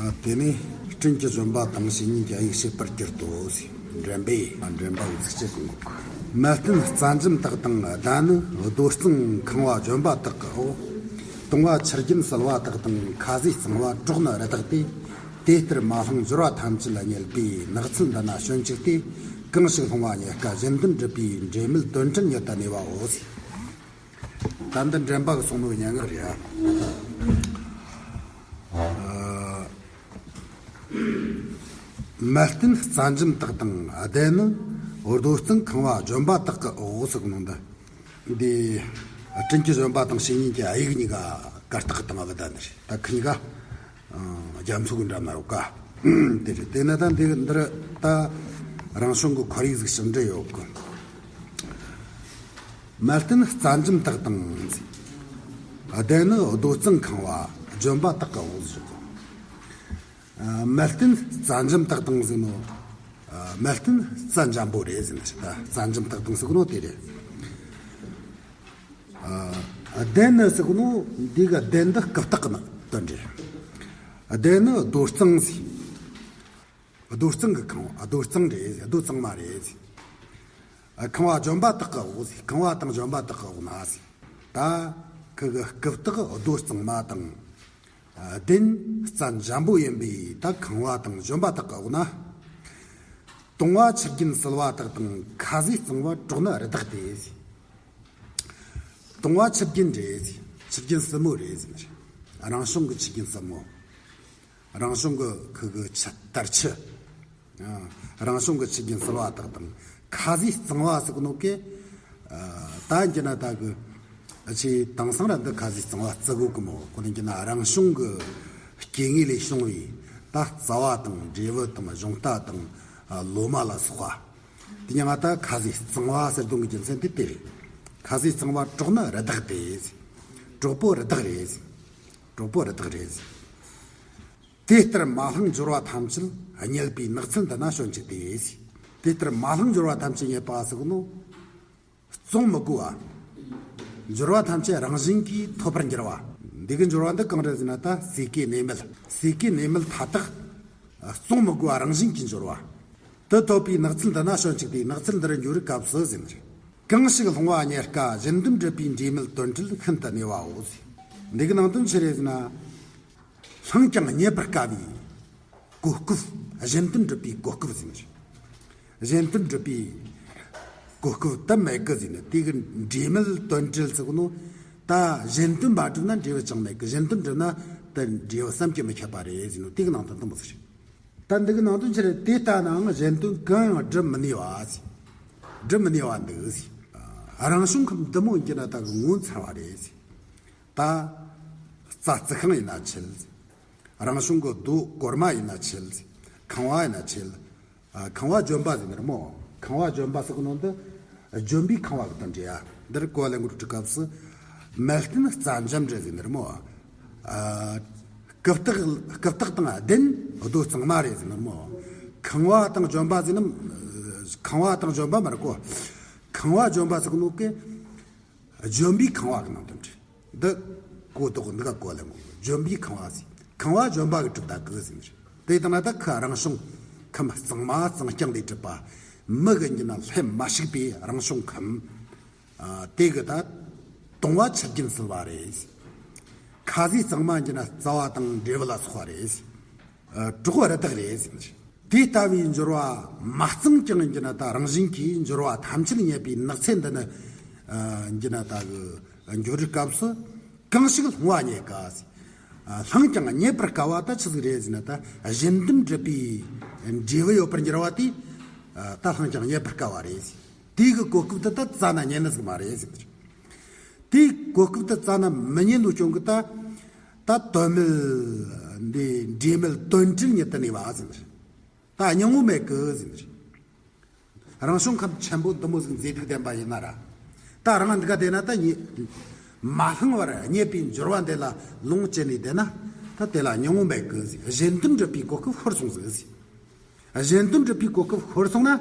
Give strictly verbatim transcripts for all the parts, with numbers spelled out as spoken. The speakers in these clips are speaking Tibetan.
དེ་ནས་སྤྲིན་གྱི་བཞོན་པ་དང་བྱེད་ཉིད་ཀྱི་དབྱིག་བྱེད་པར་གྱུར་ཏོ་ཟེར། འདྲེན་པས། འདྲེན་པ་གི་ཚིགས་བཅད་གསུང་གོ། མལ་སྟན་རྩྭ་འཇམ་དག་དང་ལྡན་ནི། རྡོ་གཙང་ཁང་བ་ལྗོན་པ་དག་གི་འོག། དུང་བ་ཆུ་རྒྱུན་བསིལ་བ་དག་དང་། ཁ་ཟས་གཙང་བ་གྲོགས་ནི་རི་དྭགས་ཏེ། དེ་ལྟར་མ་བསླངས་སྦྱོར་བ་ཐམས་ཅད་བསྙེལ་པའི། ནགས་ཚལ་འདི་ན་བྱོན་ཅིག་སྟེ། གང་ཞིག་ལྷུང་བ་རྙེད་དཀའ། གཞན་དོན་སྒྲུབ་པའི་འབྲས་མེད་དོན་བྲལ་ཉིད་དུ་གནས་པའོ་ཟེར། ད་འདི་འདྲེན་པ་གི་གསུང་ནོ་སྙན་ངག་རེད་ཨ། མལ་སྟན་རྩྭ་འཇམ་དག་དང་ལྡན་ནི། རྡོ་གཙང་ཁང་བ་ལྗོན་པ་དག་གི་འོག་ཟེར་གི་ནོ་འདི། འདི་སྤྲིན་གྱི་བཞོན་པ་དང་བྱེད་ཉིད་ཀྱི་དབྱིག་གཉིས་ཀ་གར་སྟེགས་གི་སྟེང་ང་བུད་ད་འདི་རེད། ད་ཁི་གཉིས་ཀ་རྒྱ་མཚོ་གི་འགྲམ་ན་ཡོད་ཀ། དེ་རེད། དེ་ན་ད་འདི་འདིར་ད་རང་བྱུང་གི་ཁོར་ཡུག་ཟིག་ཞིབ་འབྲི་ཡོད་གི། མལ་སྟན་རྩྭ་འཇམ་དག་དང་། ལྡན་ནི་རྡོ་གཙང་ཁང་བ་ལྗོན་པ་དག་གི་འོག་ཟེར་གི། མལ་སྟན་རྩྭ་འཇམ་དག་དང་ཟེར་ནོ། མལ་སྟན་རྩྭ་འཇམ་པོ་རེད་ཟེར་ནི་རེད། ད་རྩྭ་འཇམ་དག་དང་ཟེར་གི་ནོ་དེ་རེད། ལྡན་ནི་ཟེར་གི་ནོ་འདི་གི་ལྡན་འདི་རྐུབ་སྟེགས་ནི་དོན་རེད། ལྡན་ནི་རྡོ་གཙང་ཟེར། རྡོ་གཙང་གི་ཁང་བ། རྡོ་གཙང་རེད། རྡོ་གཙང་མ་རེད། ཁང་བ་ལྗོན་པ་དག་གི་འོག་ཟེར། ཁང་བ་དང་ལྗོན་པ་དག་གི་འོག་ན་ཟེར། ད་ཁི་གི་རྐུབ་སྟེགས་རྡོ་གཙང་མ་དང་ལྡན་རྩྭ་འཇམ་པོ་ཡིན་པའི་ད་ཁང་བ་དང་ལྗོན་པ་དག་གི་འོག་ན། དུང་བ་ཆུ་རྒྱུན་བསིལ་བ་དག་དང་། ཁ་ཟས་གཙང་བ་གྲོགས་ནི་རི་དྭགས་ཏེ་ཟེར། དུང་བ་ཆུ་རྒྱུན་རེད་ཟེར། ཆུ་རྒྱུན་བསིལ་མོ་རེད་ཟེར། རང་བྱུང་གི་ཆུ་རྒྱུན་བསིལ་མོ། རང་བྱུང་གི་ཁུ་གི་ཆུ་དར་ཆུ། ཨ། རང་བྱུང་གི་ཆུ་རྒྱུན་བསིལ་བ་དག་དང་། ཁ་ཟས་གཙང་བ་ཟེར་གི་ནོ་གི། ཨ། ད་འགྱི་ན་ད་གི་ཨ་ཆེ་དེང་སང་ར་འདི་ཁ་ཟས་གཙང་བ་བརྩི་གོ་གི་མོ། ཁོ་ནི་འགྱི་ན་རང་བྱུང་གི་སྐྱེ་དངོས་ལས་བྱུང་བའི་ད་རྩ་བ་དང་འབྲས་བུ་དང་གཞུང་རྟ་དང་། ཨ། ལོ་མ་ལ་སོགས་པ། དེ་ཉིད་ང་ད་ཁ་ཟས་གཙང་བ་ཟེར་དོན་གི་རྒྱུ་མཚན་དེ་དེ་རེད། ཁ་ཟས་གཙང་བ་གྲོགས་ནི་རི་དྭགས་ཏེ་ཟེར། གྲོགས་པོ་རི་དྭགས་རེད་ཟེར། གྲོགས་པོ་རི་དྭགས་རེད་ཟེར། དེ་ལྟར་མ་བསླངས་སྦྱོར་བ་ཐམས་ཅད་བསྙེལ་པའི། ནགས་ཚལ་འདི་ན་བྱོན་ཅིག་སྟེ་ཟེར། དེ་ལྟར་མ་བསླངས་སྦྱོར་བ་ཐམས་ཅད་རྙེད་པ་ཟེར་གི་ནོ། བཙོང་མི་དགོས་པ། སྦྱོར་བ་ཐམས་ཅད་རང་བཞིན་གྱིས་ཐོབ་པར་འགྱུར་བ། འདི་གི་སྦྱོར་བ་འདི་གང་རེད་ཟེར་ན། ད་ཟས་གོས་གནས་མལ། ཟས་གོས་གནས་མལ་མཐའ་དག་བཙོང་མི་དགོས་པ་རང་བཞིན་གྱིས་འབྱོར་བ། དེ་ཐོབ་པའི་ནགས་ཚལ་འདི་ན་བྱོན་ཅིག་སྟེ། ནགས་ཚལ་འདི་རུ་འགྱོ་རིགས་སྐབས་སུ་ཟེར་ནི་རེད། གང་ཞིག་ལྷུང་བ་རྙེད་དཀའ། གཞན་དོན་སྒྲུབ་པའི་འབྲས་མེད་དོན་བྲལ་ཤིན་ཏུ་གནས་པའོ་ཟེར། འདི་གི་ནང་དོན་ཆི་རེད་ཟེར་ན། ལྷུང་ཀྱང་རྙེད་པར་དཀའ་བའི་གོ་སྐབས། གཞན་དོན་སྒྲུབ་པའི་གོ་སྐབས་ཟེར་ནི་རེད། གཞན་དོན་སྒྲུབ་པའི་གོ་སྐབས་དེ་མེད་གི་ཟེར་ནི། དེ་གི་འབྲས་མེད་དོན་བྲལ་ཟེར་གི་ནོ། ད་གཞན་དོན་མ་བསྒྲུབས་ན་འབྲས་བུ་ཅང་མེད་གི། གཞན་དོན་བསྒྲུབས་ན་དེ་འབྲས་བུ་བསམ་གྱིས་མི་ཁྱབ་པ་རེད་ཟེར་ནོ། དེ་གི་ནང་དོན་དེ་མོ་ཟིག་རེད། ད་འདི་གི་ནང་དོན་ཆི་རེད། དེ་ལྟ་ནའང་གཞན་དོན་གང་ཡང་སྒྲུབ་མི་ནུས་པ་ཟེར། སྒྲུབ་མི་ནུས་པ་འདུག་ཟེར། རང་བྱུང་ཁམས་འདི་མོ་ཡིན་གྱི་ན་ད་གི་ངོ་མཚར་བ་རེད་ཟེར། ད་རྩྭ་རྩི་ཤིང་ཡིན་ན་ཆེ་ལ་ཟེར། རང་བྱུང་གི་རྡོ་གོར་མ་ཡིན་ན་ཆེ་ལ་ཟེར། ཁང་བ་ཡིན་ན་ཆེ་ལ། ཨ། ཁང་བ་ལྗོན་པ་ཟེར་ནི་རེད་མོ། ཁང་བ་ལྗོན་པ་ཟེར་གི་ནོ་འདི་ལྗོན་པའི་ཁང་བ་གི་དོན་རེད་ཡ། འདིར་གོ་ལེན་གོ་སྒྲིག་སྐབས་སུ་མལ་སྟན་རྩྭ་འཇམ་རེད་ཟེར་ནི་རེད་མོ། ཨ། རྐུབ་སྟེགས་རྐུབ་སྟེགས་དང་ལྡན་རྡོ་གཙང་མ་རེད་ཟེར་ནི་རེད་མོ། ཁང་བ་དང་ལྗོན་པ་ཟེར་ནི། ཁང་བ་དང་ལྗོན་པ་མ་རེད་གོ། ཁང་བ་ལྗོན་པ་ཟེར་གི་ནོ་གི་ལྗོན་པའི་ཁང་བ་གི་ནང་དོན་རེད། འདི་གོ་ལྡོག་འདི་ག་གོ་ལེན་གོ། ལྗོན་པའི་ཁང་བ་ཟེར། ཁང་བ་ལྗོན་པ་གིས་གྲུབ་ད་གི་ཟེར་ནི་རེད། དེ་ལྟ་ན་ད་ཁོ་རང་བྱུང་ཁམས་གཙང་མ་གཙང་རྐྱང་ལས་གྲུབ་པ། མི་གི་འགྱི་ན་ལྷད་མ་ཞུགས་པའི་རང་བྱུང་ཁམས། ཨ། དེ་གི་ད་དུང་བ་ཆུ་རྒྱུན་བསིལ་བ་རེད། ཁ་ཟས་གཙང་མ་འགྱི་ན་རྩ་བ་དང་འབྲས་བུ་ལ་སོགས་པ་རེད། ཨ། གྲོགས་རི་དྭགས་རེད་ཟེར་ནི་རེད། དེ་ལྟ་བུའི་འབྱོར་བ་མ་གཙང་ཀྱང་འགྱི་ན་ད་རང་བཞིན་གྱིས་འབྱོར་བ་ཐམས་ཅད་རྙེད་པའི་ནགས་ཚལ་འདི་ན། ཨ། འགྱི་ན་ད་གི་འགྱོ་རིགས་སྐབས་སུ་གང་ཞིག་ལྷུང་བ་རྙེད་དཀའ་ཟེར། ཨ། ལྷུང་ཀྱང་རྙེད་པར་དཀའ་བ་ད་ཆི་ཟིག་རེད་ཟེར་ན། ད་གཞན་དོན་སྒྲུབ་པའི་འབྲས་བུ་ཡོད་པར་འགྱུར་བ་དེ། ཨ། ད་ལྷུང་ཀྱང་རྙེད་པར་དཀའ་བ་རེད་ཟེར། དེ་གི་གོ་སྐབས་དེ་ད་རྩ་ན་རྙེད་ནི་ཟིག་མ་རེད་ཟེར། དེའི་གོ་སྐབས་དེ་རྩ་ན་མི་རྙེད་ནོ་རྐྱེན་གིས་ད། ད་དོན་མེད་འདི་འབྲས་མེད་དོན་བྲལ་ཉིད་དུ་གནས་པ་ཟེར་ནི་རེད། ད་སྙིང་བོ་མེད་གི་ཟེར་ནི་རེད། རང་བྱུང་ཁམས་ཆེན་པོ་འདི་མོ་ཟིག་མཛེས་སྡུག་ལྡན་པ་ཡིན་ན་ར། ད་རང་འདི་ག་བསྡད་ན་ད་ཉི་མ་ལྷུང་བར་རྙེད་པའི་འབྱོར་བ་འདི་ལ་ལོངས་སྤྱད་ནས་བསྡད་ན། ད་དེ་ལ་སྙིང་བོ་མེད་གི་ཟེར། གཞན་དོན་སྒྲུབ་པའི་གོ་སྐབས་ཤོར་སོང་ཟིག་ཟེར། གཞན་དོན་སྒྲུབ་པའི་གོ་སྐབས་ཤོར་སོང་ན།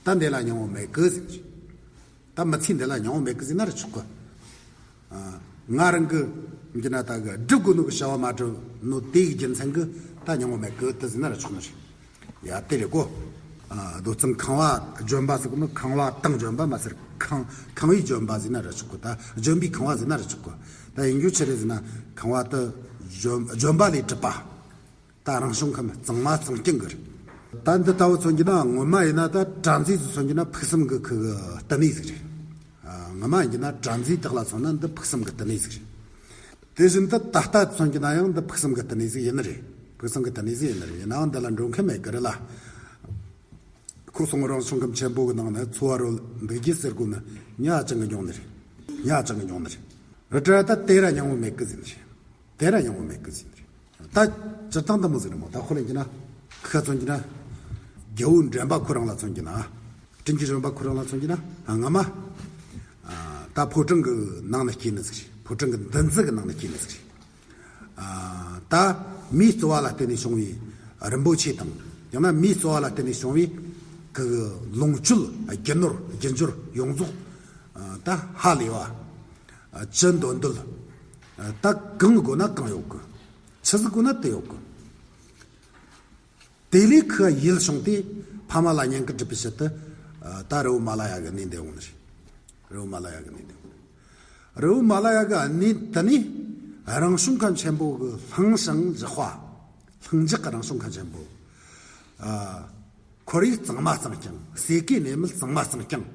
ད་འདི་ལ་སྙིང་བོ་མེད་གི་ཟེར། ད་མི་ཚེ་འདི་ལ་སྙིང་བོ་མེད་གི་ཟེར་ན་ར་ཆོག་གི། ཨ། ང་རང་གི་ ཡིན་ན་ད་གི་སྒྲུབ་དགོས་ནོ་གི་བྱ་བ་མ་སྒྲུབ་ནོ་དེ་གི་རྒྱུ་མཚན་གི་ད་སྙིང་བོ་མེད་གི་དེ་ཟེར་ན་ར་ཆོག་ནི་རེད། ཡ་དེ་རེད་གོ། ཨ་རྡོ་རྩིང་ཁང་བ་ལྗོན་པ་ཟེར་གོ་ནོ་ཁང་བ་དང་ལྗོན་པ་མ་ཟེར། ཁང་ཁང་བའི་ལྗོན་པ་ཟེར་ན་ར་ཆོག་གི། ད་ལྗོན་པའི་ཁང་བ་ཟེར་ན་ར་ཆོག་གི། ད་ཡིན་རྒྱུ་ཆི་རེད་ཟེར་ན་ཁང་བ་དེ་ལྗོན་ལྗོན་པ་ལས་གྲུབ་པ། ད་རང་བྱུང་ཁམས་གཙང་མ་གཙང་རྐྱང་གི་རེད། ད་འདི་ལྟ་བུ་མཚོན་རྒྱུ་ན་ངོ་མ་ཡིན་ན་ད་དྲ་འཛིན་ཚོ་མཚོན་རྒྱུ་ན་ཕུགས་བསམ་གི་ཁུ་གི་བསྟི་གནས་ཟིག་རེད། ཨ་ངོ་མ་ཡིན་རྒྱུ་ན་དྲ་འཛིན་དག་ལ་མཚོན་ན་འདི་ཕུགས་བསམ་གི་བསྟི་གནས་ཟིག་རེད། དེ་བཞིན་དུ་ད་ལྟ་མཚོན་རྒྱུ་ན་ཡང་འདི་ཕུགས་བསམ་གི་བསྟི་གནས་ཟིག་ཡིན་ནི་རེད། ཕུགས་བསམ་གི་བསྟི་གནས་ཟིག་ཡིན་ནི་རེད། ཡིན་ནའང་འདི་ལ་འགྲོ་མཁན་མེད་གི་རེད་ལ། ཁོ་སོང་རང་བྱུང་ཁམས་ཆེན་པོ་གི་ནང་ནས་འཚོ་བ་རོལ་འདུག་རྒྱུ་ཟེར་དགོས་ནི་ཉག་ཅང་གི་མྱོང་ནི་རེད། ཉག་ཅང་གི་མྱོང་ནི་རེད། རི་བྲག་ད་དེ་ར་སྙིང་བོ་མེད་གི་ཟེར་ནི་རེད། དེ་ར་སྙིང་བོ་མེད་གི་ཟེར་ནི་རེད། ད་སྤྱིར་བཏང་འདི་མོ་ཟེར་ནི་མོ་ད་ཁོ་ལ་ཡིན་གྱི་ན། ཁ་མཚོན་གྱི་ན། རྒྱལ་བོ་འདྲེན་པ་ཁོ་རང་ལ་མཚོན་གྱི་ན། དྲིན་གྱི་འདྲེན་པ་ཁོ་རང་ལ་མཚོན་གྱི་ན་སྔ་མ། ད་ཕོ་བྲང་གི་ནང་ན་སྐྱེས་ནི་ཟིག་རེད། ཕོ་བྲང་གི་འདུ་འཛི་གི་ནང་ན་སྐྱེས་ནི་ཟིག་རེད། ད་མིའི་རྩོལ་བ་ལ་བརྟེན་ནས་བྱུང་བའི་རིན་པོ་ཆེ་དང་ཡང་ན་མིའི་རྩོལ་བ་ལ་བརྟེན་ནས་བྱུང་བའི་གི་ལོངས་སྤྱོད་རྒྱུ་ནོར་རྒྱུ་འབྱོར་ཡོངས་རྫོགས་ད་ཧ་ལས་པ། ཅི་འདོད་འདོད། ད་གང་དགོས་ན་གང་ཡོད་གི། ཆི་ཟིག་དགོས་ན་དེ་ཡོད་གི། དེ་ལས་ཁོ་ཡིད་བྱུང་སྟེ་ཕ་མ་ལ་བསྙེན་བཀུར་བསྒྲུབ་པའི་ཆེད་དུ་ད་རི་བོ་མ་ལ་ཡ་གི་གནས་འདིར་འོང་ནི་རེད། རི་བོ་མ་ལ་ཡ་གི་གནས་འདིར་འོང་ནི་རེད། རི་བོ་མ་ལ་ཡ་གི་གནས་དེ་ནས་རང་བྱུང་ཁམས་ཆེན་པོ་གི་ལྷིང་ཞིང་འཇགས་པ། ལྷིང་འཇགས་ཀྱི་རང་བྱུང་ཁམས་ཆེན་པོ། ཨ། ཁོར་ཡུག་གཙང་མ་གཙང་རྐྱང་། ཟས་གོས་གནས་མལ་གཙང་མ་གཙང་རྐྱང་།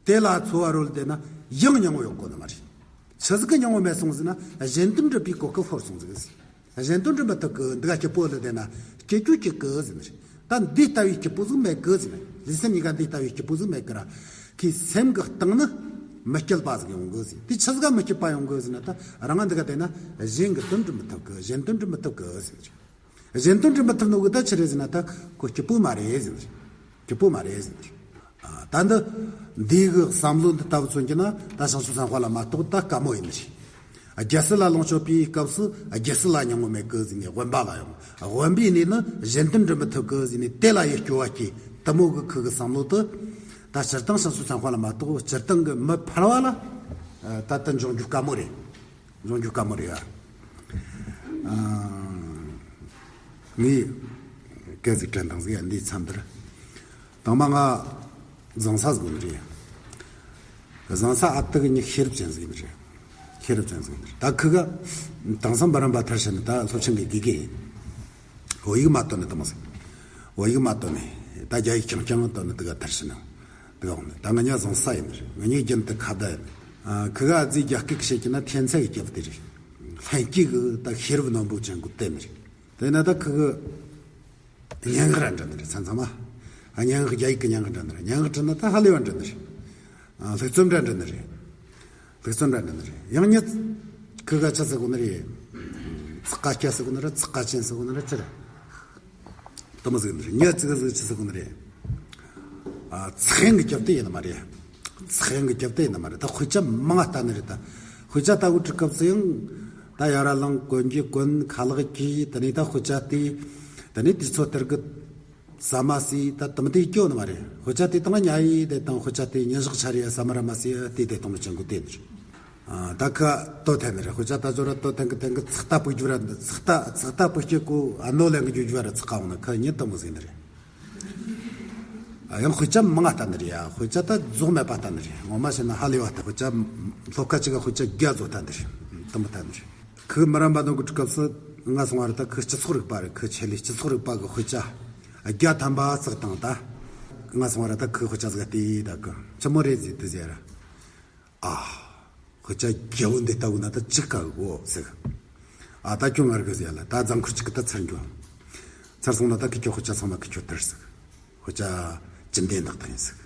དེ་ལ་འཚོ་བ་རོལ་བསྡད་ན་ཡང་སྙིང་བོ་ཡོད་གོ་ནི་མ་རེད། ཆི་ཟིག་གི་སྙིང་བོ་མེད་སོང་ཟེར་ན་གཞན་དོན་སྒྲུབ་པའི་གོ་སྐབས་ཤོར་སོང་ཟིག། གཞན་དོན་སྒྲུབ་མི་ཐུབ་གི། འདི་ག་སྐྱིད་པོ་ལ་བསྡད་ན་སྐྱིད་རྒྱུ་སྐྱིད་གི་ཟེར་ནི་རེད། ད་འདི་ལྟ་བུའི་སྐྱིད་པོ་ཟིག་མེད་གི་ཟེར་ནས། ལུས་སེམས་གཉིས་ཀ་འདི་ལྟ་བུའི་སྐྱིད་པོ་ཟིག་མེད་གི་ར། ཁོའི་སེམས་ཀྱི་གཏིང་ནི་མི་སྐྱིད་པ་ཟིག་ཡོང་གི་ཟེར། དེ་ཆི་ཟིག་ག་མི་སྐྱིད་པ་ཡོང་གི་ཟེར་ན། ད་རང་འདི་ག་བསྡད་ན་གཞན་གྱི་དོན་སྒྲུབ་མི་ཐུབ་གི། གཞན་དོན་སྒྲུབ་མི་ཐུབ་གི་ཟེར་ནི་རེད། གཞན་དོན་སྒྲུབ་མི་ཐུབ་ནོ་གི་ད་ཆི་རེད་ཟེར་ན། ད་ཁོ་སྐྱིད་པོ་མ་རེད་ཟེར་ནི་རེད། སྐྱིད་པོ་མ་རེད་ཟེར་ནི་རེད། ཨ། ད་འདི་འདི་གི་བསམ་བློ་འདི་ལྟ་བུ་མཚོན་གྱི་ན་ད་བྱང་ཆུབ་སེམས་དཔའ་ལ་མ་གཏོགས་ད་དཀའ་མོ་ཡིན་ནི་རེད། རྒྱལ་སྲིད་ལ་ལོངས་སྤྱོད་པའི་སྐབས་སུ་རྒྱལ་སྲིད་ལ་སྙིང་བོ་མེད་གི་ཟེར་ནས་དབེན་པ་ལ་ཡོང་། དབེན་པའི་གནས་ནི་གཞན་དོན་སྒྲུབ་མི་ཐུབ་གི་ཟེར་ནས་དེ་ལ་ཡིད་སྐྱོ་བ་སྐྱེ། དེ་མོ་གི་ཁོ་གི་བསམ་བློ་དེ་ད་སྤྱིར་བཏང་བྱང་ཆུབ་སེམས་དཔའ་ལ་མ་གཏོགས་སྤྱིར་བཏང་གི་མི་ཕལ་བ་ལ་ད་ལྟ་འབྱུང་རྒྱུ་དཀའ་མོ་རེད། འབྱུང་རྒྱུ་དཀའ་མོ་རེད་ཨ། ཨ། ངས་སྐད་ཅིག་དྲན་དང་ཟིག་ཡ། འདིའི་མཚམས་འདིར། དང་མ་ང་བཟང་ས་ཟིག་ནི་རེད། བཟང་ས་ཨ་ཏི་གི་ཉི་ཤེས་རབ་ཅན་ཟིག་ནི་རེད། ཤེས་རབ་ཅན་ཟིག་ནི་རེད། ད་ཁི་ག་དེང་སང་འབུམ་རམས་པ་མཐར་ཕྱིན་ནི་ད་སློབ་ཆེན་གི་དགེ་རྒན་ཡིན། བོད་ཡིག་མ་བཏོན་ནི་དེ་མོ་ཟིག། བོད་ཡིག་མ་བཏོན་ནི། ད་རྒྱ་ཡིག་རྐྱང་རྐྱང་བཏོན་ནི་དེ་ག་མཐར་ཕྱིན་ནི། དེ་ག་འོང་ནི། ད་ང་གཉིས་བཟང་ས་ཡིན་ནི་རེད། ང་གཉིས་རྒྱུན་དུ་ཁ་བརྡ་ཡིན་ནི། ཨ། ཁི་ག་ཨ་ཙི་རྒྱ་སྐད་གི་བཤད་ཀྱི་ན་ཐན་ཚ་གི་རྒྱབ་དེ་རེད། ལྷན་སྐྱེས་གི་ད་ཤེས་རབ་རྣོན་པོ་ཅན་གི་དེ་ནི་རེད། དེ་ན་ད་ཁི་གི་སྙན་ངག་ར་འབྲི་ནི་རེད། མཚམས་མཚམས་མ། ཨ། སྙན་ངག་རྒྱ་ཡིག་གི་སྙན་ངག་འབྲི་ནི་རེད། སྙན་ངག་བྲིས་ན་ད་ཧ་ལས་པ་འབྲི་ནི་རེད། ཨ། ལྷུག་རྩོམ་འདྲ་འབྲི་ནི་རེད། ལྷུག་རྩོམ་འདྲ་འབྲི་ནི་རེད། ཡང་ཉིད་ཁི་ག་ཆི་ཟེར་གོ་ནི་རེད། ཚིག་ཀ་སྐྱ་ཟེར་གོ་ནི་རེད། ཚིག་ཀ་ཅན་ཟེར་གོ་ནི་རེད། ཅི་རེད། དེ་མོ་ཟིག་ནི་རེད། ཉིད་ཅི་ག་ཟིག་ཆི་ཟེར་གོ་ནི་རེད། ཨ། ཚེགས་ཡང་གི་རྒྱབ་དེ་ཡིན་ནི་མ་རེད། ཚེགས་ཡང་གི་རྒྱབ་དེ་ཡིན་ནི་མ་རེད། ད་དཔེ་ཆ་མང་ང་ལྟ་ནི་རེད། ད་དཔེ་ཆ་ལྟ་གོ་དུས་སྐབས་སུ་ཡང་ད་ཡར་ལངས་གོན་རྒྱུ་གོན། ཁ་ལག་གྱིས། དེ་ནས་ད་དཔེ་ཆ་དེ། དེ་ནས་དུས་ཚོད་དེར་གི་ཟ་མ་ཟོས། ད་དེ་མོ་དེ་སྐྱོ་ནི་མ་རེད། དཔེ་ཆ་དེ་དང་ཉལ་ཡི་དེ་དང་། དཔེ་ཆ་དེ་ཉིན་ཞག་ཆ་རེ་ཟ་མ་ར་མ་ཟོས་དེ་དེ་གཏོང་ནི་ཅན་གོ་དེ་ནི་རེད། ཨ། ད་ཁ་ལྟོ་འཐེན་ནི་རེད། དཔེ་ཆ་ལྟ་ཅོ་ར་ལྟོ་འཐེན་གི་འཐེན་གི་ཚིག་ལྟ་སྤུ་རྒྱུ་ར་འདི། ཚིག་ལྟ་ཚིག་ལྟ་སྤུ་སྐྱེ་གོ་ཨ་ནོ་ལེན་གི་རྒྱུ་རྒྱུ་ར་ཚིག་ཁ་འོང་ན་ཁ་ཉིད་དེ་མོ་ཟིག་ནི་རེད། ཨ། ཡང་དཔེ་ཆ་མང་ང་ལྟ་ནི་རེད་ཡ། དཔེ་ཆ་ད་རྫོགས་མེད་པ་ལྟ་ནི་རེད། ངོ་མ་བཤད་ན་ཧ་ལས་པ་ལྟ། དཔེ་ཆ་སློབ་ཁ་གཅིག་ག་དཔེ་ཆ་བརྒྱ་རྫོགས་ལྟ་ནི་རེད། དེ་མོ་ལྟ་ནི་རེད། ཁོ་མི་རམས་པ་ནོ་གི་སྐབས་སུ་ང་སོང་བ་ར་ད་ཁོ་སྤྱི་ཚོགས་རིག་པ་རེད། ཁོ་ཆེད་ལས་སྤྱི་ཚོགས་རིག་པ་གི་དཔེ་ཆ་བརྒྱ་ཐམ་པ་བཙགས་བཏང་། ད་ང་སོང་བ་ར་ད་ཁོའི་དཔེ་ཆ་ཟིག་བལྟས། ད་ཁོ་ཆི་མོ་རེད་ཟེར་དུས་ཟེར་ར། ཨ། དཔེ་ཆ་རྒྱལ་པོ་འདི་ལྟ་བུ་ན་ད་ཅི་དཀའ་གི་གོ་ཟེར། ཨ། ད་ཁྱོད་ང་ར་གི་ཟེར་ལ། ད་རྫ་འཁོར་གཅིག་གི་ད་ཚར་འགྱོ། ཚར་སོང་ན་ད་ཁི་ཁྱོད་དཔེ་ཆ་ཚང་མ་ཁི་ཁྱོད་སྟེར་ཟིག། དཔེ་ཆ་ཅི་འདྲའི་འདག་ད་ཡིན་ཟིག།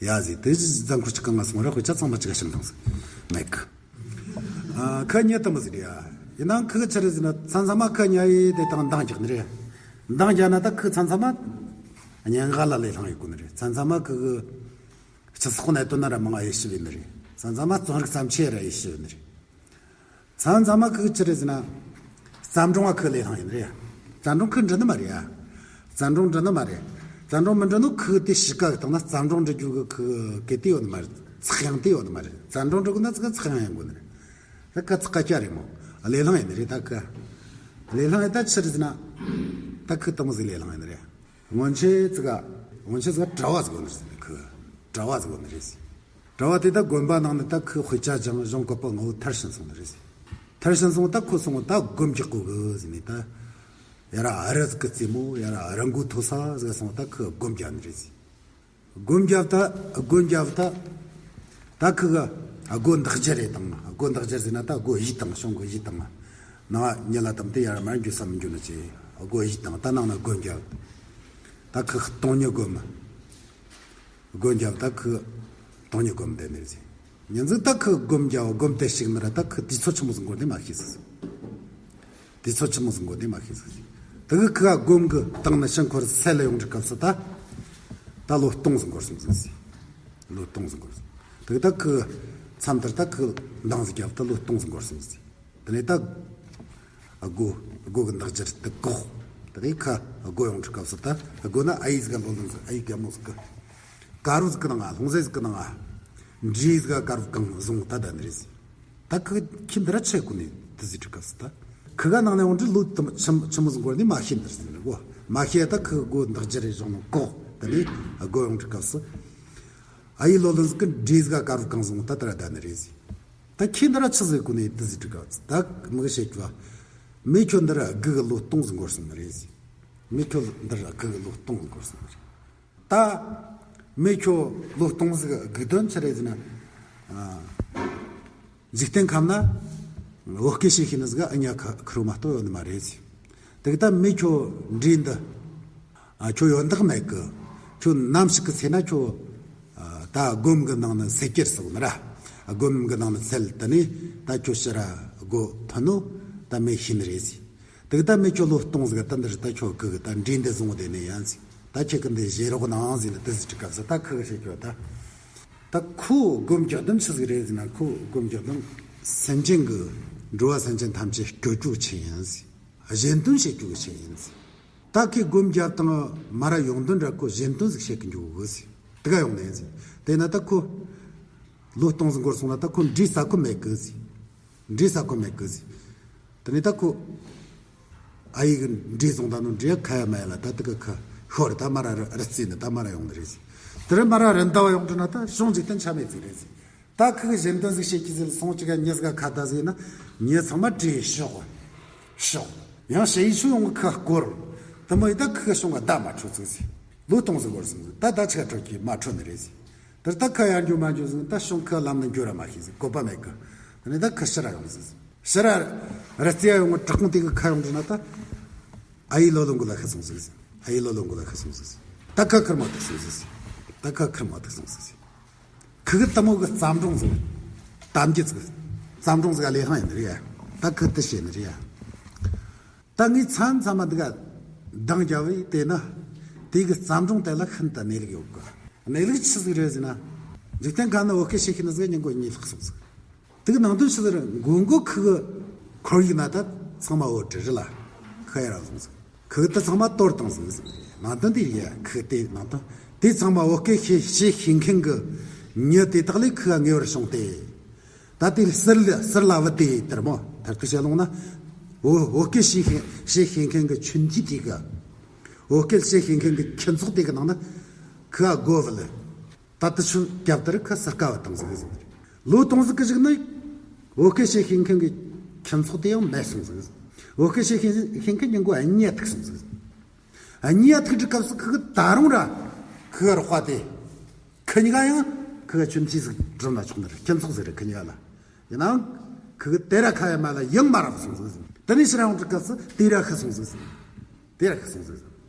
ཡ་ཟེར་དུས་རྫ་འཁོར་གཅིག་གི་ང་སོང་ར་དཔེ་ཆ་ཚང་མ་གཅིག་ག་ཕྱིར་འདང་ཟིག་མེད་གི། ཨ། ཁ་ཉེ་དུ་མི་ཟིག་རེད་ཡ། ཡིན་ནའང་ཁི་གི་ཆི་རེད་ཟེར་ན། མཚམས་མཚམས་མ་ཁི་ཉ་ཡི་དེ་དང་འདང་རྒྱག་ནི་རེད། འདང་རྒྱག་ན་ད་ཁི་མཚམས་མཚམས་མ་སྙན་ངག་ལ་ལས་སླ་ཡི་གོ་ནི་རེད། མཚམས་མཚམས་མ་ཁི་གི་སྤྱི་ཚོགས་ནས་དོན་ན་ར་མང་ང་ཡེ་ཤེས་ཡིན་ནི་རེད། མཚམས་མཚམས་མ་རྩོམ་རིག་བརྩམས་ཆོས་ར་ཡེ་ཤེས་ཡིན་ནི་རེད། མཚམས་མཚམས་མ་ཁི་གི་ཆི་རེད་ཟེར་ན། བརྩམས་སྒྲུང་བ་ཁི་ལས་སླ་ཡིན་ནི་རེད། བརྩམས་སྒྲུང་ཁི་འབྲི་ནི་མ་རེད་ཡ། བརྩམས་སྒྲུང་འབྲི་ནི་མ་རེད། བརྩམས་སྒྲུང་མི་འབྲི་ནོ་ཁི་གི་དེ་གཤིས་ཀ་གི་སྟེང་ན། བརྩམས་སྒྲུང་འབྲི་རྒྱུ་གི་ཁི་གི་དེ་ཡོད་ནི་མ་རེད། ཚེགས་ཡང་དེ་ཡོད་ནི་མ་རེད། བརྩམས་སྒྲུང་འབྲི་དགོས་ན་ཚིག་ཚེགས་ཡང་ཡིན་དགོས་ནི་རེད། ད་ཁ་ཚིག་ཀ་སྐྱ་རེད་མོ། ལས་སླ་ཡིན་ནི་རེད་ད་ཁི། ལས་སླ་ཡིན་ད་ཕྱིར་ཟིན་ན། ད་ཁི་དེ་མོ་ཟིག་ལས་སླ་ཡིན་ནི་རེད། སྔོན་ཆད་ཙི་ག་སྔོན་ཆད་ཙི་ག་གྲྭ་བ་ཟིག་ཡོད་ནི་རེད་ཟིན་ཁི། གྲྭ་བ་ཟིག་ཡོད་ནི་རེད་ཟིན། གྲྭ་བ་དེ་ད་དགོན་པ་ནང་ནས་ད་ཁི་དཔེ་ཆ་སྦྱངས་གཞུང་བཀོད་པ་ངོ་བོ་མཐར་ཕྱིན་སོང་ནི་རེད་ཟིན། མཐར་ཕྱིན་སོང་ད་ཁོ་སོང་ད་སྒོམ་རྒྱག་གོ་གི་ཟིན་ནི་ད། ཡ་ར་ཨ་རི་ཟིག་གི་རྩེ་མོ་ཡ་ར་རི་མགོ་མཐོ་ས་ཟིག་སོང་ད་ཁི་སྒོམ་རྒྱག་ནི་རེད་ཟིན། སྒོམ་རྒྱབ་ད། སྒོམ་རྒྱབ་ད། ད་ཁི་གི་སྒོ་འདག་སྦྱར་རེ་དང་སྒོ་འདག་སྦྱར་ཟེར་ན་ད་སྒོ་གཡས་དང་གཞུང་གི་གཡས་དང་། ནང་ཉལ་ལ་དམ་དེ་ཡར་མར་འགྱོ་ས་མི་འགྱོ་ནི་ཅི། སྒོ་གཡས་དང་ད་ནང་ན་སྒོམ་རྒྱབ། ད་ཁི་སྟོང་ཉིད་སྒོམ། སྒོམ་རྒྱབ་ད་ཁི་སྟོང་ཉིད་སྒོམ་དེ་ནི་ཟེར། ཉིན་ཟིག་ད་ཁི་སྒོམ་རྒྱབ་སྒོམ་དེ་ཞིག་ནི་ར་ད་ཁི་དུས་ཚོད་ཆི་མོ་ཟིག་འགོར་ནི་མ་ཤེས་ཟིག་དུས་ཚོད་ཆི་མོ་ཟིག་འགོར་ནི་མ་ཤེས་ཟིག་དེ་གི་ཁི་ག་སྒོམ་གི་སྟེང་ནས་ཕྱིར་འཁོར་སེལ་ཡོང་དུས་སྐབས་སུ་ད། ད་ལོ་སྟོང་ཟིག་འགོར་སོང་ཟིག་ལོ་སྟོང་ཟིག་འགོར་སོང་། དེ་གི་ད་ཁི་མཚམས་དེར་ད་ཁི་འདང་ཟིག་རྒྱབ་ད་ལོ་སྟོང་ཟིག་འགོར་སོང་ཟིག་དེ་ནས་ད། སྒོ། སྒོ་གི་འདག་སྦྱར་དེ་བཀོག་དེ་ནས་ཁི་སྒོ་ཡོང་དུས་སྐབས་སུ་ད་སྒོ་ན་ཨ་ཡེ་ཟིག་ག་ལོ་ལོན་ཟིག་ཨ་ཡེ་རྒན་མོ་ཟིག་གི། དཀར་རོ་ཟིག་གི་ནང་ང་ལྷུང་བཟེད་ཟིག་གི་ནང་ང་། འབྲས་ཟིག་ག་དཀར་རོ་གང་བཟུང་ད་ད་ནི་རེད་ཟིག་ད་ཁི་ཁྱི་འདི་ར་ཆེ་གོ་ནས་དེ་ཟིག་དྲི་སྐབས་སུ་ད། ཁི་ག་ནང་ནས་འོང་དུས་ལོ་དུ་ཆི་ཆི་མོ་ཟིག་འགོར་ནས་མ་ཤེས་འདིར་ཟིག་གོ། མ་ཤེས་ད་ཁི་སྒོ་འདག་སྦྱར་རེ་བཟུང་ནས་བཀོག་དེ་ནས་སྒོ་ཡོང་དུས་སྐབས་སུ། ཨ་ཡེ་ལོ་ལོན་ཟིག་གི་འབྲས་ཟིག་ག་དཀར་རོ་གང་བཟུང་ད་དེ་ར་ད་ནི་རེད་ཟིག་ད་ཁྱི་འདི་ར་ཆི་ཟིག་གོ་ནས་དེ་ཟིག་དྲི་སྐབས་སུ་ད་མི་གི་བཤད་རྒྱུ་བ། མེ་ཁྱོད་འདི་ར་སྒུག་གི་ལོ་སྟོང་ཟིག་འགོར་སོང་ནི་རེད་ཟིག་མེ་ཁྱོད་འདི་ར་སྒུག་གི་ལོ་སྟོང་ཟིག་འགོར་སོང་ནི་རེད། ད། མེ་ཁྱོད་ལོ་སྟོང་ཟིག་སྒུག་དོན་ཆི་རེད་ཟེར་ན། ཨ། འཇིག་རྟེན་ཁམས་ན། བོད་སྐད་བཤད་ཤེས་ནི་ཟིག་ཨ་ཉག་ཁ་ཁུར་མ་གཏོགས་ཡོད་ནི་མ་རེད་ཟེར། དེ་གི་ད་མེ་ཁྱོད་འབྲས་འདི། ཨ་ཁྱོད་ཡོན་བདག་མེད་གི། ཁྱོད་ནམ་ཞིག་གི་ཚེ་ན་ཁྱོད། ཨ་ད་སྒོམ་གི་ནང་ནས་སེལ་གྱིར་སོང་ནི་ར། སྒོམ་གི་ནང་ནས་སེལ་དེ་ནས་ད་ཁྱོད་ཕྱིར་ར་སྒོ་ཐོན་ནོ་ད་མེ་ཤེས་ནི་རེད་ཟེར། དེ་གི་ད་མེ་ཁྱོད་ལོ་སྟོང་ཟིག་ད་འདིར་ད་ཁྱོད་གི་གི་ད་འབྲས་འདི་བཟུང་བསྡད་ནི་ཡིན་ཟེར། ད་ཁྱེད་ཀྱི་འདི་བཞེས་རོགས་གནང་ཟེར་ལ་དེ་ཟེར་དུས་སྐབས་སུ་ད་ཁི་གི་བཤད་རྒྱུ་ད། ད་ཁོ་སྒོམ་རྒྱག་དོན་ཆི་ཟིག་རེད་ཟེར་ན་ཁོ་སྒོམ་རྒྱག་དོན་སེམས་ཅན་གི་འགྲོ་བ་སེམས་ཅན་ཐམས་ཅད་སྐྱོབ་རྒྱུ་ཆེད་ཡིན་ཟེར། གཞན་དོན་བྱེད་རྒྱུ་གི་ཆེད་ཡིན་ཟེར། ད་ཁོས་སྒོམ་རྒྱག་དང་མ་ར་ཡོང་དོན་ར་ཁོ་གཞན་དོན་ཟིག་བྱེད་གི་འཇུག་གི་ཟེར། དེ་ག་ཡོང་ནས་ཟེར། དེ་ན་ད་ཁོ་ལོ་སྟོང་ཟིག་འགོར་སོང་ན་ད་ཁོ་འབྲས་ཟ་ཁོ་མེད་གི་ཟེར། འབྲས་ཟ་ཁོ་མེད་གི་ཟེར། དེ་ནས་ད་ཁོ། ཨ་ཡེ་གི་འབྲས་བཟུང་ད་ནོ་འབྲས་ཁ་ཡ་མ་ཡ་ལ་ད་དེ་གི་ཁ་ཤོར་ད་མ་ར་རི་རྩེ་ནས་ད་མ་ར་ཡོང་ནི་རེད་ཟེར། དེ་རིང་མ་ར་རི་འདབས་ཡོང་དུས་ན་ད་གཞུང་འཇིག་རྟེན་ཆ་མེད་ཟིག་རེད་ཟེར། ད་ཁི་གི་གཞན་དོན་ཟིག་བྱེད་ཀྱི་ཟེར་སོང་ཅིག་ག་མྱི་ཟིག་ག་ཁ་ད་ཟིག་ན་མྱི་ཚང་མ་བྲོས་ཤོག་ཤོག་ཡང་ཞེ་ཡི་ཆུ་ཡོང་གི་ཁ་སྐོར། དེ་མོ་ཡི་ད་ཁི་གི་གཞུང་ག་ད་མ་འཕྲོད་ཟིག་ཟེར། ལོ་སྟོང་ཟིག་འགོར་སོང་ཟིག་ད་ད་ཆི་ག་འཕྲོད་ཀྱི་མ་འཕྲོད་ནི་རེད་ཟེར། དེར་ད་ཁ་ཡར་འགྱོ་མ་འགྱོ་ཟིག་ད་གཞུང་ཁ་ལམ་ན་འགྱོ་ར་མ་ཤེས་ཟིག་བཀོད་པ་མེད་གི། དེ་ནས་ད་ཁི་ཕྱིར་ར་ཡོང་ཟིག་ཕྱིར་ར་རི་རྩེ་ཡ་ཡོང་བྲག་ཁུང་དེ་གི་ཁ་ཡོང་དུས་ན་ད། ཨ་ཡེ་ལོ་ལོན་གོ་ལ་ཤི་སོང་ཟིག་ཨ་ཡེ་ལོ་ལོན་གོ་ལ་ཤི་སོང་ཟིག་ད་ཁ་ཁུར་མ་ཐུག་སོང་ཟིག་ད་ཁ་ཁུར་མ་ཐུག་སོང་ཟིག་ཁི་གི་ད་མོ་གི་བརྩམས་སྒྲུང་ཟིག་དམ་རྒྱུད་ཟིག་བརྩམས་སྒྲུང་ཟིག་ལས་ཧང་ཡིན་ནི་རེད་ཡ། ད་ཁི་དེ་བཤད་ནི་རེད་ཡ། ད་ངས་མཚམས་མཚམས་མ་འདི་ག་འདང་རྒྱབ་བས་དེ་ན། དེ་གི་བརྩམས་སྒྲུང་དེ་ལ་ཤིན་ཏུ་གནས་ལུགས་ཡོད་གི། གནས་ལུགས་ཆི་ཟིག་རེད་ཟེར་ན། འཇིག་རྟེན་ཁམས་ན་བོད་སྐད་བཤད་ཤེས་ནི་ཟིག་ཉིན་གོ་གཉིས་ལྷག་སོང་ཟིག་དེ་གི་ནང་དོན་ཆི་ཟིག་རེད། མགོ་མགོ་ཁི་གི་ཁོར་ཡུག་ན་ད་ཚང་མ་བོད་བྲིས་རེད་ལ། ཁི་ཡ་ར་སོང་ཟིག་ཁི་གི་ད་ཚང་མ་གཏོར་བཏང་ཟིག་ནང་དོན་དེ་ཡ་ཁི་གི་དེ་ནང་དོན་དེ་ཚང་མ་བོད་སྐད་བཤད་བཤད་ཤེས་མཁན་གི་མྱི་དེ་དག་ལས་ཁི་ག་ངེས་པར་བྱུང་སྟེ། ད་དེ་ཟུར་ལ་ཟུར་ལ་བུད་དེ་དེར་མོ་མཐར་ཐུག་བཤད་ལོང་ན། བོད་བོད་སྐད་བཤད་ཤེས་བཤད་ཤེས་མཁན་གྱི་ཆུན་ཐིག་དེ་གི། བོད་སྐད་བཤད་ཤེས་མཁན་གྱི་ཁྱུ་ཚོགས་དེ་གི་ནང་ན། ཁི་ག་སྒོ་བུད་ལ། ད་དེ་ཆུ་རྒྱབ་དེར་ཁི་ཟུར་ཀ་བུད་བཏང་ཟིག་ཟིག་ལོ་སྟོང་ཟིག་གི་གཞུག་ནས། བོད་སྐད་བཤད་ཤེས་མཁན་གྱི་ཁྱུ་ཚོགས་དེ་ཡང་མེད་སོང་ཟིག་བོད་སྐད་བཤད་ཤེས་ཤེས་མཁན་ཉིན་གོ་གཉིས་ཐུག་སོང་ཟིག་གཉིས་ཐུག་དུས་སྐབས་སུ་ཁི་གི་ད་རུང་ར་ཁི་གི་རོགས་པ་དེ། ཁི་གཉིས་ཀ་ཡང་ཁི་གི་ཆུན་ཐིག་ཟིག་སྒྲུབ་ན་ཆོག་ནི་རེད། ཁྱུ་ཚོགས་ཟིག་རེད་ཁི་གཉིས་ཀ་ལ། ཡིན་ནའང་ཁི་གི་དེ་ར་ཁ་ཡ་མ་ལ་ཡང་མ་རག་སོང་ཟིག་དེ་ནས་ཕྱིར་ཡོང་དུས་སྐབས་སུ་དེ་ར་ཤི་སོང་ཟིག་དེ་ར་ཤི་སོང་ཟིག་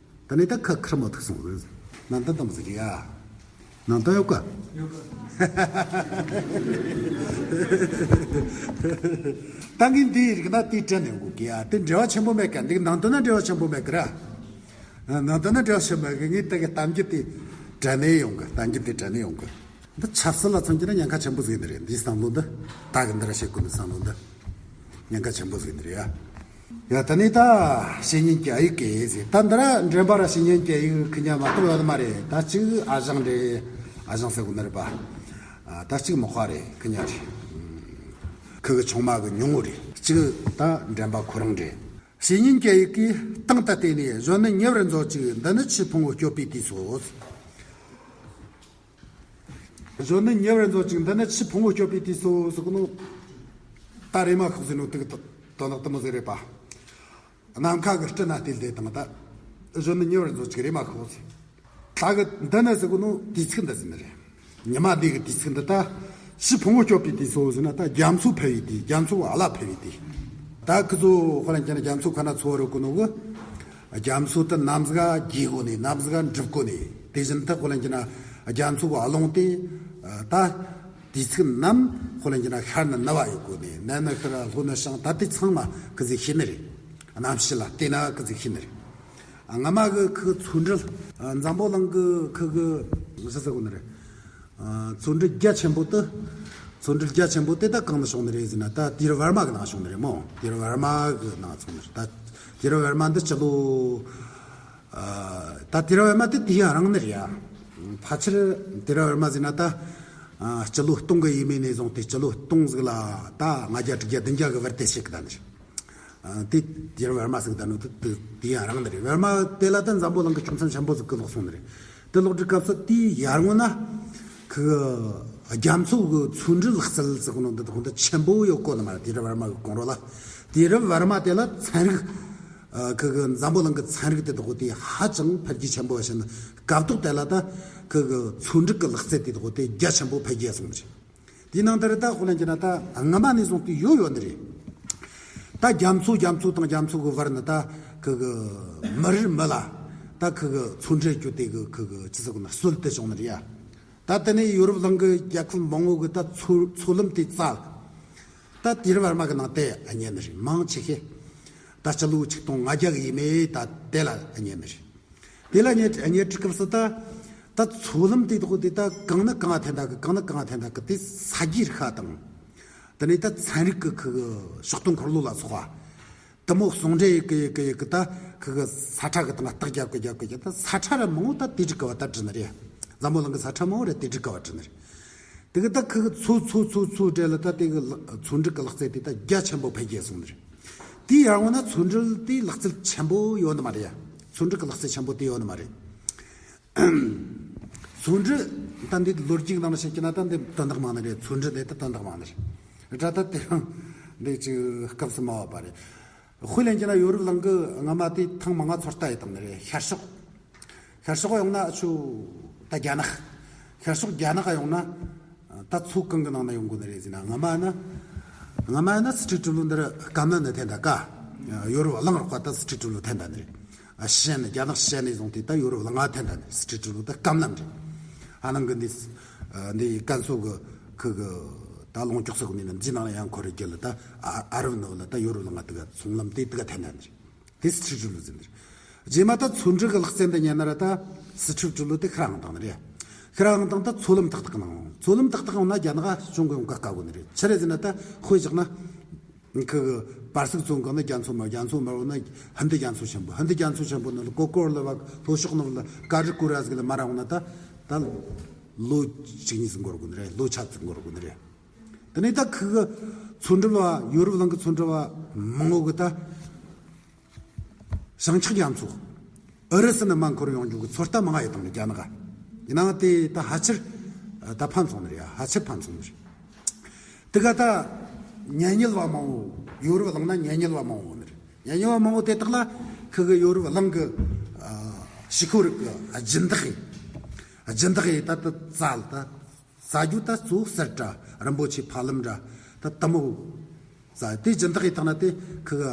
དེ་ནས་ད་ཁི་ཁུར་མོ་ཐུག་སོང་ཟིག་ནང་དོན་དམ་ཟིག་ཡ། ནང་དོན་ཡོད་ག་ཡོད་ག་ད་ངས་འདི་རིག་ན་དེ་དྲན་ནས་ཡོང་གི་ཡ། དེ་འབྲེལ་བ་ཆེན་པོ་མེད་ག་འདི་ནང་དོན་ན་འབྲེལ་བ་ཆེན་པོ་མེད་གི་ར། ནང་དོན་ན་འབྲེལ་བ་ཆེན་པོ་མེད་གི་ངས་དེ་གི་གཏམ་རྒྱུད་དེ་དྲན་ནས་ཡོང་གི་གཏམ་རྒྱུད་དེ་དྲན་ནས་ཡོང་གི་འདི་ཆབ་སྲིད་ལ་མཚོན་གྱི་ན་ཉེན་ཁ་ཆེན་པོ་ཟིག་ནི་རེད། འདིའི་བསམ་བློ་འདི་ད་གི་འདི་ར་བཤད་དགོས་ནི་བསམ་བློ་འདི་ཉེན་ཁ་ཆེན་པོ་ཟིག་ནི་རེད་ཡ། ཡ་ད་ནི་ད་བཤེས་གཉེན་གྱི་ཨ་ཡིག་གི་ཟིག་ད་འདི་ར་འདྲེན་པ་ར་བཤེས་གཉེན་གྱི་ཨ་ཡིག་ཁི་ཉ་མ་གཏོགས་ཡོད་མ་རེད། ད་གཅིག་ཨ་ཞང་རེད། ཨ་ཞང་ཟེར་གོ་ནི་རེད་པ། ད་གཅིག་མོ་ཁ་རེད་ཁི་ཉ་རེད། ཁི་གི་ཆུང་མ་གི་ཉུང་ངུ་རེད། གཅིག་ད་འདྲེན་པ་ཁོ་རང་རེད། བཤེས་གཉེན་གྱི་ཡི་གེ་སྟེང་དུ་བལྟས་ནས། གཞོན་ནུ་ཉེ་བར་མཛོད་ཅིག་འདི་ནི་ཆུའི་ཕུང་པོ་སྐྱོབ་པའི་དུས་སོ། གཞོན་ནུ་ཉེ་བར་མཛོད་ཅིག་འདི་ནི་ཆུའི་ཕུང་པོ་སྐྱོབ་པའི་དུས་སོ་ཟེར་གོ་ནོ། ད་རེམ་མ་ཁོག་ཟེར་ནོ་དེ་གི་དོན་དག་དེ་མོ་ཟིག་རེད་པ། ནམ་མཁའ་གི་སྤྲིན་ན་བལྟས་བསྡད་དང་ད། གཞོན་ནུ་ཉེ་བར་མཛོད་ཅིག་རེམ་མ་ཁོག་ཟེར། ད་གི་འདི་ནི་ཟེར་གོ་ནོ་དུས་ཚིགས་འདི་ཟིན་ནི་རེད། ཉི་མ་འདི་གི་དུས་ཚིགས་འདི་ད། ཆུའི་ཕུང་པོ་སྐྱོབ་པའི་དུས་སོ་ཟེར་ན་ད་རྒྱ་མཚོ་ཕེབས་པའི་དུས། རྒྱ་མཚོ་གི་ཨ་ལ་ཕེབས་པའི་དུས། ད་ཁི་ཚོ་ཁོ་ལ་ཀྱི་ན་རྒྱ་མཚོ་ཁ་ན་ཚོ་རུ་གོ་ནོ་གི། རྒྱ་མཚོ་དེ་གནམ་ཟིག་ག་རྒྱས་གོ་ནི། གནམ་ཟིག་ག་འགྲིབ་གོ་ནི། དེ་བཞིན་དུ་ཁོ་ལ་ཀྱི་ན་རྒྱ་མཚོ་གི་ཨ་ལོང་དེ། ད་དུས་ཚིགས་ནམ་ཁོ་ལ་ཀྱི་ན་ཤར་ནས་ནུབ་བ་ཡོད་གོ་ནི། ནུབ་ནས་ཤར། ལྷོ་ནས་བྱང་། ད་དེ་ཚང་མ་ཁི་ཟིག་ཤེས་ནི་རེད། གནམ་གཤིས་ལ་བལྟས་ན་ཁི་ཟིག་ཤེས་ནི་རེད། སྔ་མ་གི་ཁི་མཚོ་འགྲུལ། འཛམ་བུ་གླིང་གི་ཁི་གི་ཟེར་ཟེར་གོ་ནི་རེད། མཚོ་འགྲུལ་རྒྱ་ཆེན་པོ་དེ། མཚོ་འགྲུལ་རྒྱ་ཆེན་པོ་དེ་ད་གང་ནས་བྱུང་ནི་རེད་ཟེར་ན་ད་དུས་རབས་བར་མ་གི་ནང་བྱུང་ནི་རེད་མོ། དུས་རབས་བར་མ་གི་ནང་བྱུང་ནི་རེད། ད་དུས་རབས་བར་མ་འདི་སྤྱི་ལོ། ད་དུས་རབས་བར་མ་དེ་དུས་ཡུན་རིང་ནི་རེད་ཡ། ཕལ་ཆེར་དུས་རབས་བར་མ་ཟེར་ན་ད། སྤྱི་ལོ་སྟོང་གི་ཡས་མས་ནས་བཟུང་སྟེ་སྤྱི་ལོ་སྟོང་ཟིག་ལ་ད་ལྔ་བརྒྱ་དྲུག་བརྒྱ་བདུན་བརྒྱ་གི་བར་དེ་ཞིག་གི་ད་ནི་རེད། དེ་དུས་རབས་བར་མ་ཟིག་ད་ནོ་དེ་དེ་དུས་ཡུན་རིང་ནི་རེད། བར་མ་དེ་ལ་ད་འཛམ་བུ་གླིང་གི་ཁྱུང་ཚན་ཆེན་པོ་ཟིག་གི་ལོག་སོང་ནི་རེད། དེ་ལོག་དུས་སྐབས་སུ་དེའི་ཡར་སྔོན་ན་ཁི་རྒྱ་མཚོ་གི་མཚོ་འགྲུལ་ལག་རྩལ་ཟེར་གོ་ནོ་འདི་དག་འདི་ཆེན་པོ་ཡོད་གོ་ནི་མ་རེད། དུས་རབས་བར་མ་གི་གོང་རོལ་ལ། དུས་རབས་བར་མ་དེ་ལ་ཚན་རིག་ཁི་གི་འཛམ་བུ་གླིང་གི་ཚན་རིག་དེ་དག་དེ་ཧ་ཅང་འཕེལ་རྒྱས་ཆེན་པོ་བྱས་ནས་སྐབས་ཐོག་དེ་ལ་ད་ཁི་གི་མཚོ་འགྲུལ་གི་ལག་རྩལ་དེ་དག་དེ་རྒྱ་ཆེན་པོ་འཕེལ་རྒྱས་སོང་ནི་རེད། དེའི་ནང་དུ་རེད་ད་ཁོ་ལ་ཀྱི་ན་ད་སྔ་མ་ནས་བཟུང་སྟེ་ཡོད་ཡོད་ནི་རེད། ད་རྒྱ་མཚོ་རྒྱ་མཚོ་དང་རྒྱ་མཚོ་གི་བར་ནི་ད་ཁི་གི་མི་རེར་མི་ལ་ད་ཁི་གི་མཚོ་འགྲུལ་རྒྱུ་དེ་གི་ཁི་གི་ཅི་ཟེར་གོ་ན་སྲོལ་དེ་བྱུང་ནི་རེད་ཡ། ད་དེ་ནས་ཡོ་རོབ་གླིང་གི་རྒྱལ་ཁབ་མང་བོ་གི་ད་མཚོ་མཚོ་ལམ་དེ་བཙལ། ད་དུས་རབས་བར་མ་གི་ནང་དེ་རྙེད་ནི་རེད། མང་ཆེ་ཤོས་ད་སྤྱི་ལོ་ཆིག་སྟོང་ལྔ་བརྒྱ་གི་ཡས་མས་ད་དེ་ལ་རྙེད་ནི་རེད། དེ་ལ་རྙེད་རྙེད་དུས་སྐབས་སུ་ད་ད་མཚོ་ལམ་དེ་དག་དེ་ད་གང་ནས་གང་ང་འཐེན་ད་གི། གང་ནས་གང་ང་འཐེན་ད་གི་དེ་ས་རྒྱུས་རིག་པ་དང་། དེ་ནས་ད་ཚན་རིག་གི་ཁི་གི་ཕྱོགས་སྟོན་འཁོར་ལོ་ལ་སོགས་པ། དེ་མོ་ཟུང་འབྲེལ་ཡེད་གི་ཡེད་གི་ཡེད་གི་ད་ཁི་གི་ས་ཁྲ་གི་སྟེང་ལ་རྟགས་རྒྱབ་གི་རྒྱབ་གི་རྒྱབ། ད་ས་ཁྲ་ར་མང་བོ་ད་དེ་འགྲིག་གི་བ་ད་བྲིས་ནི་རེད། འཛམ་བུ་གླིང་གི་ས་ཁྲ་མང་བོ་ར་དེ་འགྲིག་གི་བ་བྲིས་ནི་རེད། དེ་གི་ད་ཁི་གི་མཚོ་མཚོ་མཚོ་མཚོ་འབྲེལ་ལ་ད་དེ་གི་ལ་མཚོ་འགྲུལ་གི་ལག་རྩལ་དེ་ད་རྒྱ་ཆེན་པོ་འཕེལ་རྒྱས་སོང་ནི་རེད། དེའི་ཡར་སྔོན་ན་མཚོ་འགྲུལ་དེའི་ལག་རྩལ་ཆེན་པོ་ཡོད་ནི་མ་རེད་ཡ། མཚོ་འགྲུལ་གི་ལག་རྩལ་ཆེན་པོ་དེ་ཡོད་ནི་མ་རེད། མཚོ་འགྲུལ་ད་འདི་ལོ་རྒྱུས་ནང་ན་བཤད་ཀྱི་ན་ད་འདི་དོན་དག་མང་ནི་རེད། མཚོ་འགྲུལ་དེ་ད་དོན་དག་མང་ནི་རེད། དྲ་ད་དེ་རང་འདི་ཅིག་སྐབས་སུ་མ་བབས་པ་རེད། དཔེ་ལེན་གྱི་ན་ཡོ་རོབ་གླིང་གི་སྔ་མ་དེ་ཐེངས་མང་ང་ཚོད་ལྟ་ཡེད་བཏང་ནི་རེད། ཤར་ཕྱོགས། ཤར་ཕྱོགས་ཡོང་ན་ཆུ་ད་རྒྱ་ནག་ཤར་ཕྱོགས་རྒྱ་ནག་ཡོང་ན་ད་མཚོ་གང་གི་ནང་ན་ཡོང་དགོས་ནི་རེད་ཟེར་ན། སྔ་མ་ན་སྔ་མ་ན་སི་ཁྲི་ཀྲི་ལུ་འདིར་སྐམ་ལམ་ནས་འཐེན་ད་ཀ། ཡོ་རོབ་གླིང་རོགས་པ་ད་སི་ཁྲི་ཀྲི་ལུ་འཐེན་ད་ནི་རེད། ཨ་ཤན་རྒྱ་ནག་ཤན་ནས་བཟུང་སྟེ་ད་ཡོ་རོབ་གླིང་ང་འཐེན་ད་ནི་སི་ཁྲི་ཀྲི་ལུ་ད་སྐམ་ལམ་རེད། ཨ་ནང་གི་འདི་འདི་ཀན་སུའུ་གི་ཁུལ་གི་ད་ལུང་ཀྱོག་ས་གི་ནི་ནམ་ཇི་ནང་ལ་ཡང་འཁོར་རེ་རྒྱུ་ལ་ད་ཨ་ཨ་རབ་ནོ་ལ་ད་ཡོ་རོབ་གླིང་ང་དེ་ག་ཚོང་ལམ་དེ་དེ་ག་འཐེན་ད་ནི་རེད། དེ་སི་ཁྲི་ཀྲི་ལུ་ཟེར་ནི་རེད། རྗེས་མ་ད་མཚོ་འགྲུལ་གི་ལག་རྩལ་འདི་ཉན་ན་ར་ད་སི་ཁྲི་ཀྲི་ལུ་དེ་ཤི་ར་ཨང་དང་ནི་རེད། ཤི་ར་ཨང་དང་ད་མཚོ་ལམ་ཏག་ཏག་ནང་། མཚོ་ལམ་ཏག་ཏག་ཡོང་ན་རྒྱ་ནག་གཞུང་གི་ཡོང་ག་དཀའ་གོ་ནི་རེད། ཆི་རེད་ཟེར་ན་ད་དཔེ་བཞག་ན། ཁི་གི་པར་སིག་ཚོ་གང་ན་རྒྱ་མཚོ་མ་རྒྱ་མཚོ་མ་འོ་ན་ཧིན་རྡུ་རྒྱ་མཚོ་ཆེན་པོ། ཧིན་རྡུ་རྒྱ་མཚོ་ཆེན་པོ་ནི་ལ་ཀོ་ཀོར་ལ་བ་ལྷོ་ཕྱོགས་ནང་ལ་ཀ་རི་ཀུ་ར་ཟིག་ལ་མ་ར་འོང་ན་ད་ད་ལོ་གཅིག་གཉིས་ཟིག་འགོར་གོ་ནི་རེད། ལོ་ཆ་ཟིག་འགོར་གོ་ནི་རེད། དེ་ནས་ད་ཁི་གི་མཚོ་འགྲུལ་བ་ཡོ་རོབ་གླིང་གི་མཚོ་འགྲུལ་བ་མང་བོ་གི་ད། བྱང་ཕྱོགས་རྒྱ་མཚོ། ཨུ་རུ་སུ་ནས་མར་འཁོར་ཡོང་རྒྱུ་གི་ཚོད་ལྟ་མང་ང་ཡོད་དང་ནི་རྒྱ་ནག་ཡིན་ནའང་དེ་ད་ཕལ་ཆེར་ད་ཕམ་སོང་ནི་རེད། ཕལ་ཆེར་ཕམ་སོང་ནི་རེད། དེ་ག་ད་མྱ་ངན་བ་མང་བོ། ཡོ་རོབ་གླིང་ན་མྱ་ངན་བ་མང་བོ་ནི་རེད། མྱ་ངན་བ་མང་བོ་དེ་དག་ལ་ཁི་གི་ཡོ་རོབ་གླིང་གི་ཨ་ཕྱི་ཁོ་རིག་གི་སྦྱིན་བདག་གིས། སྦྱིན་བདག་གིས་ད་ད་བཙལ་ད། བཙལ་རྒྱུ་ད་གཙོ་བོ་གསེར་དྲ་རིན་པོ་ཆེ་ཕ་ལམ་དྲ་ད་དེ་མོ་བཙལ་དེ་སྦྱིན་བདག་གིས་བཏང་ན་དེ་ཁི་ག་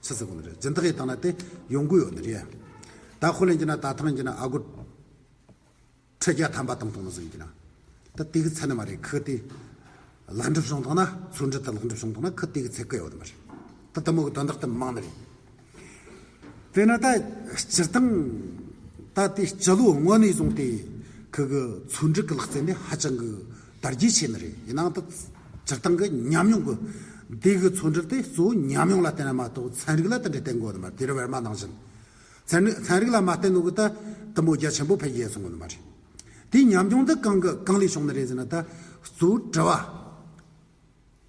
ཆི་ཟེར་གོ་ནི་རེད། སྦྱིན་བདག་གིས་བཏང་ན་དེ་ཡོང་གི་ཡོད་ནི་རེད། ད་དཔེ་ལེན་གྱི་ན་ད་ཐེངས་ཀྱི་ན་ཨ་སྒོར་ཁྲི་བརྒྱ་ཐམ་པ་བཏང་བཏང་ནི་ཟིག་ཡིན་གྱི་ན། ད་དེ་གི་ཚད་ནི་མ་རེད། ཁི་དེ་ལེགས་འགྲུབ་བྱུང་བཏང་ན། མཚོ་འགྲུལ་དེ་ལེགས་འགྲུབ་བྱུང་བཏང་ན་ཁི་དེ་གི་ཚད་གི་ཡོད་ནི་མ་རེད། ད་དེ་མོ་གི་དོན་དག་དེ་མང་ནི་རེད། དེས་ན་ད་སྤྱིར་བཏང་ད་དེ་སྤྱི་ལོ་སྔོན་ནས་བཟུང་སྟེ་ཁི་གི་མཚོ་འགྲུལ་གི་ལག་རྩལ་འདི་ཧ་ཅང་གི་དར་རྒྱས་ཆེ་ནི་རེད། ཡིན་ནའང་ད་སྤྱིར་བཏང་གི་ཉམས་མྱོང་གི་འདི་གི་མཚོ་འགྲུལ་དེ་གཙོ་བོ་ཉམས་མྱོང་ལ་བརྟེན་ན་མ་གཏོགས་ཚན་རིག་ལ་དེ་འདྲ་བརྟེན་དགོས་ནི་མ་རེད། དུས་རབས་བར་མ་ནང་བཞིན་ཚན་རིག་ཚན་རིག་ལ་མ་བརྟེན་ནོ་གི་ད་དེ་མོ་རྒྱ་ཆེན་པོ་འཕེལ་རྒྱས་སོང་གི་ནི་མ་རེད། དེའི་ཉམས་མྱོང་འདི་གང་གི་གང་ལས་བྱུང་ནི་རེད་ཟེར་ན། ད་གཙོ་བོ་དྲི་བ།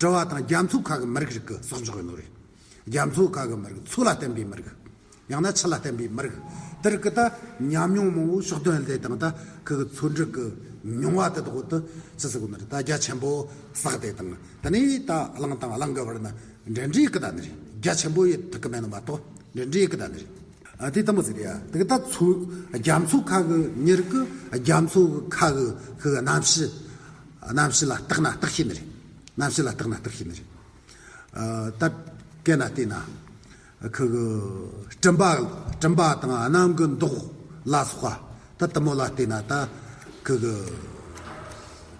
དྲི་བ་དང་རྒྱ་མཚོ་ཁ་གི་མི་རིགས་རིགས་ཀྱི་གསོག་འཇོག་ཡིན་ནོ་རེད། རྒྱ་མཚོ་ཁ་གི་མི་རིགས། མཚོ་ལ་བརྟེན་པའི་མི་རིགས། ཡང་ན་ཆུ་ལ་བརྟེན་པའི་མི་རིགས། དེ་རིགས་ཀྱི་ད་ཉམས་མྱོང་མང་བོ་ཕྱོགས་སྟོན་ལས་དང་ད་ཁུ་གི་མཚོ་འབྲུག་གི་མྱོང་བ་དེ་དག་དུ་ཅི་ཟེར་གོ་ནི་རེད། ད་རྒྱ་ཆེན་པོ་བསགས་ཏེ་དང་དེ་ནས་ད་གླིང་དང་གླིང་གི་བར་ན་འབྲེལ་འདྲིས་ཀི་ད་ནི་རེད། རྒྱ་ཆེན་པོ་ཡི་ཐུག་གི་མེད་ནི་མ་གཏོགས་འབྲེལ་འདྲིས་ཀི་ད་ནི་རེད། ཨ་དེ་ལྟ་མོ་ཟེར་ཡ། དེ་གི་ད་མཚོ་རྒྱ་མཚོ་ཁ་གི་མྱི་རིགས་གི་རྒྱ་མཚོ་གི་ཁ་གི་ཁུ་གི་གནམ་གཤིས། གནམ་གཤིས་ལ་བརྟག་ན་བརྟག་ཤེས་ནི་རེད། གནམ་གཤིས་ལ་བརྟག་ན་བརྟག་ཤེས་ནི་རེད། ཨ་ད་སྐད་ན་བལྟས་ན་ཁུ་གི་སྤྲིན་པ་སྤྲིན་པ་དང་གནམ་གི་མདོག་ལ་སོགས་པ་ད་དེ་མོ་ལ་བལྟས་ན་ད་ཁུ་གི་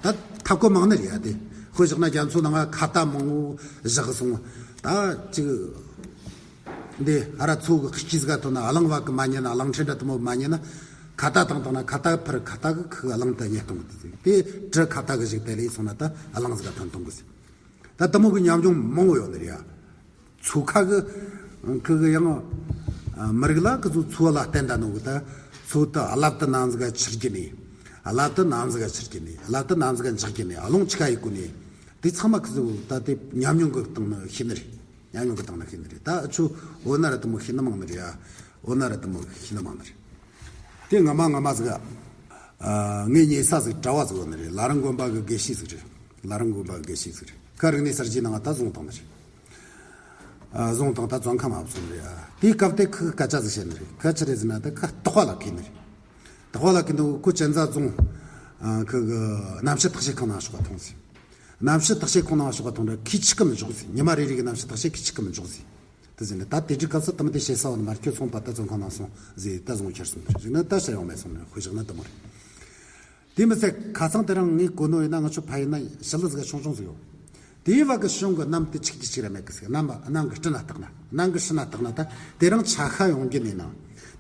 ད་ཐབས་བཀོད་མང་ནི་རེད་ཡ། དེ་དཔེ་བཞག་ན་རྒྱ་མཚོ་ནང་ང་ཁ་བཏགས་མང་བོ་བཞག་སོང་། ད་ཅིག་འདི་ཨ་ར་མཚོ་གི་དཀྱིལ་ཟིག་ག་ཐོན་ན་གླིང་བ་གི་མ་ཉན་ན། གླིང་ཕྲན་འདྲ་དེ་མོ་མ་ཉན་ན། ཁ་བཏགས་བཏང་བཏང་ན་ཁ་བཏགས་ཕར་ཁ་བཏགས་གི་ཁུ་གླིང་དུ་ཉེ་གཏོང་གི་དེ་དེ་གྲི་ཁ་བཏགས་གི་ཞིག་དེ་ལས་སོང་ན་ད་གླིང་ཟིག་ག་ཐོན་གཏོང་གི་ཟིག་ད་དེ་མོ་གི་ཉམས་མྱོང་མང་བོ་ཡོད་ནི་རེད་ཡ། མཚོ་ཁ་གི་ཁུ་གི་ཡང་མི་རིགས་ལ་ཁུ་ཚོ་མཚོ་ལ་བརྟེན་ད་ནོ་གི་ད་མཚོ་ད་རླབས་དེ་ནང་ཟིག་ག་འཆར་གི་ནི། རླབས་དེ་ནང་ཟིག་ག་འཆར་གི་ནི། རླབས་དེ་ནང་ཟིག་ག་འཇག་གི་ནི། རླུང་ཆི་ག་ཡི་གོ་ནི། དེ་ཚང་མ་ཁུ་ཚོ་ད་དེ་ཉམས་མྱོང་གི་སྟེང་ནས་ཤེས་ནི་རེད། ཉམས་མྱོང་གི་སྟེང་ནས་ཤེས་ནི་རེད། ད་ཨ་ཆོ་འོ་ན་ར་དེ་མོ་ཤེས་ནི་མང་ནི་རེད་ཡ། འོ་ན་ར་དེ་མོ་ཤེས་ནི་མང་ནི་རེད། དེ་སྔ་མ་སྔ་མ་ཟིག་ག་ཨ་ངའི་ཉེ་ས་ཟིག་གྲྭ་བ་ཟིག་ཡོད་ནི་རེད། ལ་རིང་དགོན་པ་གི་དགེ་བཤེས་ཟིག་རེད། ལ་རིང་དགོན་པ་གི་དགེ་བཤེས་ཟིག་རེད། ཁ་རིག་གནས་གསར་བརྗེའི་ནང་ད་བཟུང་བཏང་ནི་རེད། ཨ་བཟུང་བཏང་ད་བཙོན་ཁང་མ་བཟུང་རེད། ཨ་དེའི་སྐབས་དེ་ཁུ་སྐད་ཆ་ཟིག་བཤད་ནི་རེད། ཁུ་ཆི་རེད་ཟེར་ན་ད་ཁུ་དོགས་པ་ལ་ཁེལ་ནི་རེད། དོགས་པ་ལ་ཁེལ་འདུག་ཁུ་གཅན་ཚ་རྫོང་ཨ་ཁུ་གི་གནམ་གཤིས་བརྟག་དཔྱད་ཁང་ནང་ཞོགས་པ་ཐོངས་ཟིག་གནམ་གཤིས་བརྟག་དཔྱད་ཁང་ནང་ཞོགས་པ་ཐོངས་ར་ཁུ་ཆི་གི་མི་འཇོག་ཟིག་ཉི་མ་རེ་རེ་གི་གནམ་གཤིས་བརྟག་དཔྱད་ཁུ་ཆི་གི་མི་འཇོག་ཟིག་དེ་ཟིན་ནས་ད་དེ་དུས་སྐབས་སུ་དམ་དེ་བྱེད་ས་བ་ནི་མར་ཁྱོད་སོང་པ་ད་བཙོན་ཁང་ནང་སོང་ཟེར་ད་བཟུང་ཁྱེར་སོང་རེད། ན་ད་ཤ་ཡོང་མེད་སོང་ནས་དཔེ་བཞག་ན་དུ་མ་རེད། དེ་མི་ཚད་ཁ་སང་དེ་རིང་ངས་གོ་ནོ་ཡིན་ན་ང་ཚོ་ཕ་ཡིན་ན་ཞི་ལི་ཟིག་ཆུང་ཆུང་ཟིག་ཡོད། དེའི་བར་གི་གཞུང་གི་གནམ་དེ་གཅིག་གི་གཅིག་ར་མེད་གི་ཟིག་གནམ་གནམ་གི་སྤྲིན་ན་བརྟག་ན། གནམ་གི་སྤྲིན་ན་བརྟག་ན་ད་དེ་རིང་ཆ་ཤས་ཡོང་གི་ནས་ན།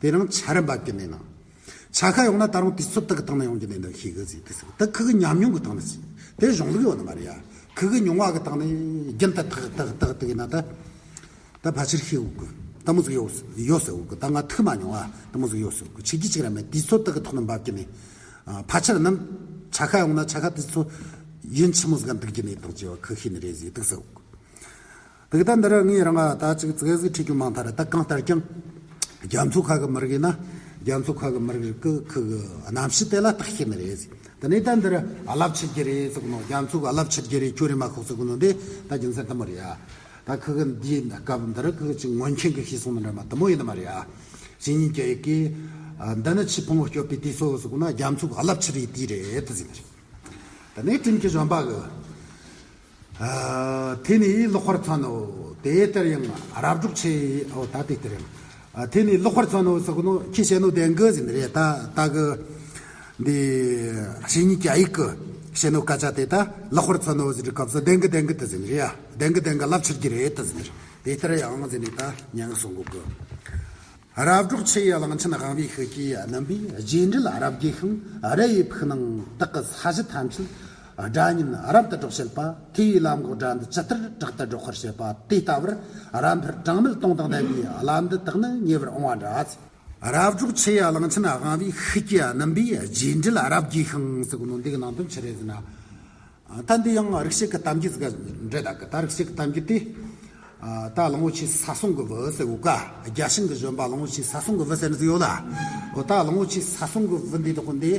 དེ་རིང་ཆ་ར་འབབ་གི་ནས་ན། ཆ་ཤས་ཡོང་ན་ད་རུང་དུས་ཚོད་དག་གི་སྟེང་ན་ཡོང་གི་ནས་ན་ཤེས་གི་ཟིག་དེ་ཟིག་ད་ཁུ་གི་ཉམས་མྱོང་གི་སྟེང་ན་ཟིག་དེ་གཞུང་ལུགས་ཡོད་ནི་མ་རེད་ཡ། ཁུ་གི་མྱོང་བ་གི་སྟེང་ནས་རྒྱུན་དུ་ཐག་ཐག་ཐག་ཐག་ཡིན་ན་ད། ད་ཕལ་ཆེར་ཤེས་འོག་གི་དེ་མོ་ཟིག་ཡོད་ཡོད་ཟེར་འོག་གི་ད་ང་ཐུག་མ་མྱོང་ཨ། དེ་མོ་ཟིག་ཡོད་ཟེར་འོག་གི་ཆིག་གི་གཅིག་ར་མེད། དུས་ཚོད་དག་གི་ཐོག་ནས་འབབ་གི་ནས། ཨ་ཕལ་ཆེར་ནམ་ཆ་ཤས་ཡོང་ན་ཆ་ཤས་དུས་ཚོད་ཡུན་ཆི་མོ་ཟིག་ག་འདུག་གི་ནས་དང་ཅེས་པ་ཁུ་ཤེས་ནི་རེད་ཟེར་འདུག་ཟེར་འོག་གི་དེ་གི་ད་འདི་ར་ངས་རང་ཨ་ད་ཅིག་ཙི་གེ་ཟིག་ཁྲིད་རྒྱུ་མང་ཐལ་ར། ད་གང་ལྟར་ཀྱང་རྒྱ་མཚོ་ཁ་གི་མི་རིགས་ཡིན་ན་རྒྱ་མཚོ་ཁ་གི་མི་རིགས་ཀི་ཁུ་གི་གནམ་གཤིས་དེ་ལ་བརྟག་ཤེས་ནི་རེད་ཟེར། དེ་ནས་ད་འདི་ར་རླབས་ཆི་གི་རེད་ཟེར་གི་ནོ། རྒྱ་མཚོ་གི་རླབས་ཆི་གི་རེད་ཁྱོད་རེ་མ་ཁོག་ཟེར་གི་ནོ་འདི་ད་རྒྱུ་མཚན་དེ་མོ་རེད་ཨ། ད་ཁུ་གི་འདིའི་སྐབས་འདི་རུ་ཁུ་གི་ཅིག་ངོ་མཁན་གི་ཤེས་སོང་ནི་འདྲ་མ་དེ་མོ་ཡིན་ནི་མ་རེད་ཨ། བཤེས་གཉེན་གྱི་ཡི་གེ་ཨ་འདི་ནི་ཆུ་ཕུང་བོ་སྐྱོབ་པའི་དུས་སོ་ཟེར་གོ་ན་རྒྱ་མཚོ་གི་རླབས་ཆི་རེད་དེ་རེད་དེ་ཟེར་ནི་རེད། དེ་ནས་དྲིན་གྱི་བཞོན་པ་གི་ཨ་དེ་ནས་ལོག་པར་མཚོན་ནོ། དེ་ལྟར་ཡང་རབ་སྒྲོགས་ཆེ་ཡི་ཨོ་ད་དེ་ལྟར་ཡང་ཨ་དེ་ནས་ལོག་པར་མཚོན་ནོ་ཟེར་གོ་ནོ་ཁྱི་བྱེད་ནོ་ལྡན་གི་ཟེར་ནི་རེད། ད་ད་གི་འདི་བཤེས་གཉེན་གྱི་ཨ་ཡིག་གི་བཤད་ནོ་སྐད་ཆ་དེ་ད་ལེགས་པར་མཚོན་ནོ་ཟེར་སྐབས་སུ་ལྡན་གི་ལྡན་གི་དེ་ཟེར་ནི་རེད་ཡ། ལྡན་གི་ལྡན་གི་རླབས་ཆི་གི་རེད་དེ་ཟེར་ནི་རེད། དེ་ལྟར་ཡང་ཟེར་ནི་ད་སྙན་ངག་གསུང་གོ་གི། རབ་སྒྲོགས་ཆུ་ཡི་གླང་ཆེན་དབང་བའི་ཤུགས་ཀྱིས་སྣུམ་པའི་རྗེས་འབྲེལ་རབ་རྒྱས་ཤིང་། རི་ཡི་ཕུག་ནང་དག་གི་ས་གཞི་ཐམས་ཅད་སྒྲ་སྙན་རབ་ཏུ་སྒྲོག་བྱེད་པ། ཐོས་པའི་ལམ་འགོག་སྒྲ་འདི་ཇི་ལྟར་དྲག་ཏུ་སྒྲོག་པར་བྱེད་པ། དེ་ལྟ་བུར་རབ་འཕེལ་གྲངས་མེད་སྟོང་དང་ལྡན་པའི་ལམ་འདི་དག་ནི་ཉེ་བར་འོང་བ་འདྲ། རབ་སྒྲོགས་ཆུ་ཡི་གླང་ཆེན་དབང་བའི་ཤུགས་ཀྱིས་སྣུམ་པའི་རྗེས་འབྲེལ་རབ་རྒྱས་ཤིང་ཟེར་གོ་ནོ་འདི་གི་ནང་དོན་ཆི་རེད་ཟེར་ན། ད་འདི་ཡང་རིག་བྱེད་ཀྱི་གཏམ་རྒྱུད་ཟིག་ག་འདྲེས་ད་གི། ད་རིག་བྱེད་ཀྱི་གཏམ་རྒྱུད་དེ་ད་གླང་པོ་ཆེའི་ས་སྲུང་གི་བུ་ཟེར་གོ་ག་རྒྱ་ཤིང་གི་བཞོན་པ་གླང་པོ་ཆེའི་ས་སྲུང་གི་བུ་ཟེར་ནི་ཟིག་ཡོད་ལ། འོ་ད་གླང་པོ་ཆེའི་ས་སྲུང་གི་བུ་འདི་དག་འདི་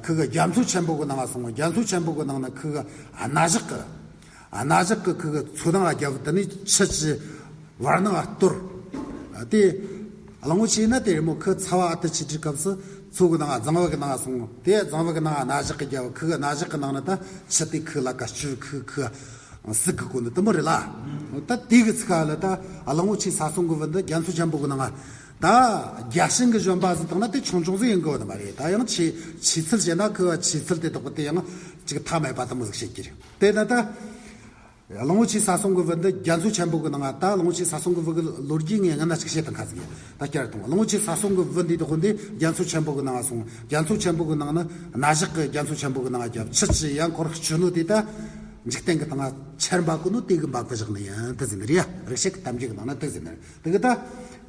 ཁུ་གི་རྒྱ་མཚོ་ཆེན་པོ་གི་ནང་ང་སོང་། རྒྱ་མཚོ་ཆེན་པོ་གི་ནང་ན་ཁུ་གི་གནའ་བཞག་གི་གནའ་བཞག་གི་ཁུ་གི་མཚོ་ནང་ང་རྒྱབ་དེ་ནས་ཆུ་ཅི་བར་སྣང་ང་གཏོར། དེ་གླང་པོ་ཆེ་ན་དེ་རི་མོ་ཁུ་ཚ་བ་ཨ་ཏི་ཆི་དྲི་སྐབས་སུ་མཚོ་གི་ནང་ང་རྫིང་བུ་གི་ནང་ང་སོང་། དེ་རྫིང་བུ་གི་ནང་ང་གནའ་བཞག་གི་རྒྱབ་ཁུ་གི་གནའ་བཞག་གི་ནང་ན་ད་ཆུ་དེ་ཁུ་ལ་ཀ་ཆུ་ཁུ་ཁུ་ཟིག་གི་གོ་ནི་དུ་མོ་རེད་ལ། ད་དེ་གི་ཚིག་ལ་ད་གླང་པོ་ཆེའི་ས་སྲུང་གི་བུ་འདི་རྒྱ་མཚོ་ཆེན་པོ་གི་ནང་ང་ད་རྒྱ་ཤིང་གི་བཞོན་པ་ཟིག་དང་ན་དེ་ཆུང་ཆུང་ཟིག་ཡིན་གི་བ་ནི་མ་རེད། ད་ཡང་ཆེ་ཆེ་ཚུལ་བྱས་ན་ཁུ་བ་ཆེ་ཚུལ་དེ་དག་པོ་དེ་ཡང་ཅིག་མཐའ་མེད་པ་དུ་མོ་ཟིག་བཤད་ཀྱི་རེད། དེ་ན་ད་གླང་པོ་ཆེའི་ས་སྲུང་གི་བུ་འདི་རྒྱ་མཚོ་ཆེན་པོ་གི་ནང་ང་ད་གླང་པོ་ཆེའི་ས་སྲུང་གི་བུ་གི་ལོ་རྒྱུས་ངས་ང་ན་ཅིག་བཤད་དང་ཁ་ཟིག་ཡིན། ད་བསྐྱར་དང་གླང་པོ་ཆེའི་ས་སྲུང་གི་བུ་འདི་དག་པོ་འདི་རྒྱ་མཚོ་ཆེན་པོ་གི་ནང་ང་སོང་། རྒྱ་མཚོ་ཆེན་པོ་གི་ནང་ན་གནའ་བཞག་གི་རྒྱ་མཚོ་ཆེན་པོ་གི་ནང་ང་རྒྱབ་ཆུ་ཅི་ཡང་འཁོར་ཆུ་ནོ་དེ་ད། འཇིག་རྟེན་གྱི་སྟེང་ང་ཆར་འབབ་གོ་ནོ་དེ་གི་འབབ་གི་བཞག་ནི་ཡིན་དེ་ཟེར་ནི་རེད་ཡ། རིག་བྱེད་ཀྱི་གཏམ་རྒྱུད་ཀྱི་ནང་ན་དེ་ཟེར་ནི་རེད། དེ་གི་ད་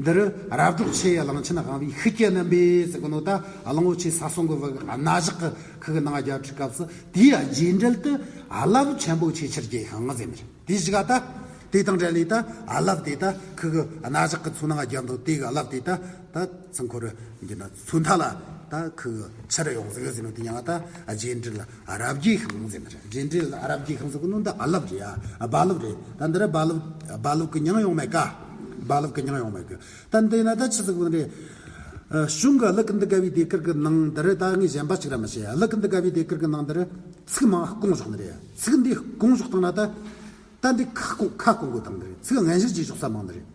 འདི་རུ་རབ་སྒྲོགས་ཆེ་ཡི་གླང་ཆེན་དབང་བའི་ཤུགས་ཀྱིས་མནན་པས་ཟེར་གོ་ནོ། ད་གླང་པོ་ཆེ་ས་སྲུང་གི་བུ་གི་རྣ་ཞགས་ཀྱི་ཁུ་གི་ནང་རྒྱབ་ཁྲིད་སྐབས་སུ་དེའི་རྗེས་འབྲེལ་དུ་རླབས་ཆེན་པོ་ཆེ་ཆེར་རྒྱས་ཤིང་ཟེར་ནི་རེད། དེའི་གཞུག་ག་ད་དེ་དང་འབྲེལ་ནས་ད་རླབས་དེ་ད་ཁུ་གི་རྣ་ཞགས་ཀྱི་ཚུར་ནང་རྒྱབ་འདུག་དེ་གི་རླབས་དེ་ད་ད་ཚང་ཁོ་རུ་འདི་ན་ཚུར་མཐའ་ལ་ད་ཁུ་གི་ཆར་ཡོང་ཟིག་ཟེར་ནོ། དེ་ཡང་ད་རྗེས་འབྲེལ་རབ་རྒྱས་ཤིང་ཟེར་ནི་རེད། རྗེས་འབྲེལ་རབ་རྒྱས་ཤིང་ཟེར་གོ་ནོ་འདི་རླབས་རེད་ཡ། རྦ་རླབས་རེད། ད་འདི་རུ་རྦ་རླབས་རྦ་རླབས་ཀྱི་མྱིང་ཡོང་མེད་ཀ་རྦ་རླབས་ཀྱི་མྱིང་ཡོང་མེད་ཀ་ད་འདི་ན་ད་ཆི་ཟིག་གོ་ནི་རེད། ཨ། གཞུང་གི་ཀླུ་ཀུན་ཏུ་དགའ་བའི་ཟློས་གར་གྱི་ནང་འདི་རུ། ད་ངས་གཞན་པ་གཅིག་ར་མི་ཤེས། ཀླུ་ཀུན་ཏུ་དགའ་བའི་ཟློས་གར་གྱི་ནང་འདི་རུ་ཚིག་མང་བ་བསྐུངས་བཞག་ནི་རེད། ཚིག་འདི་བསྐུངས་བཞག་བཏང་ན་ད་ད་འདི་ཁ་སྐོང་ཁ་སྐོང་དགོས་བཏང་ནི་རེད། ཚིག་སྔ་གཞུག་བརྗེས་བཞག་ས་མང་ནི་རེད།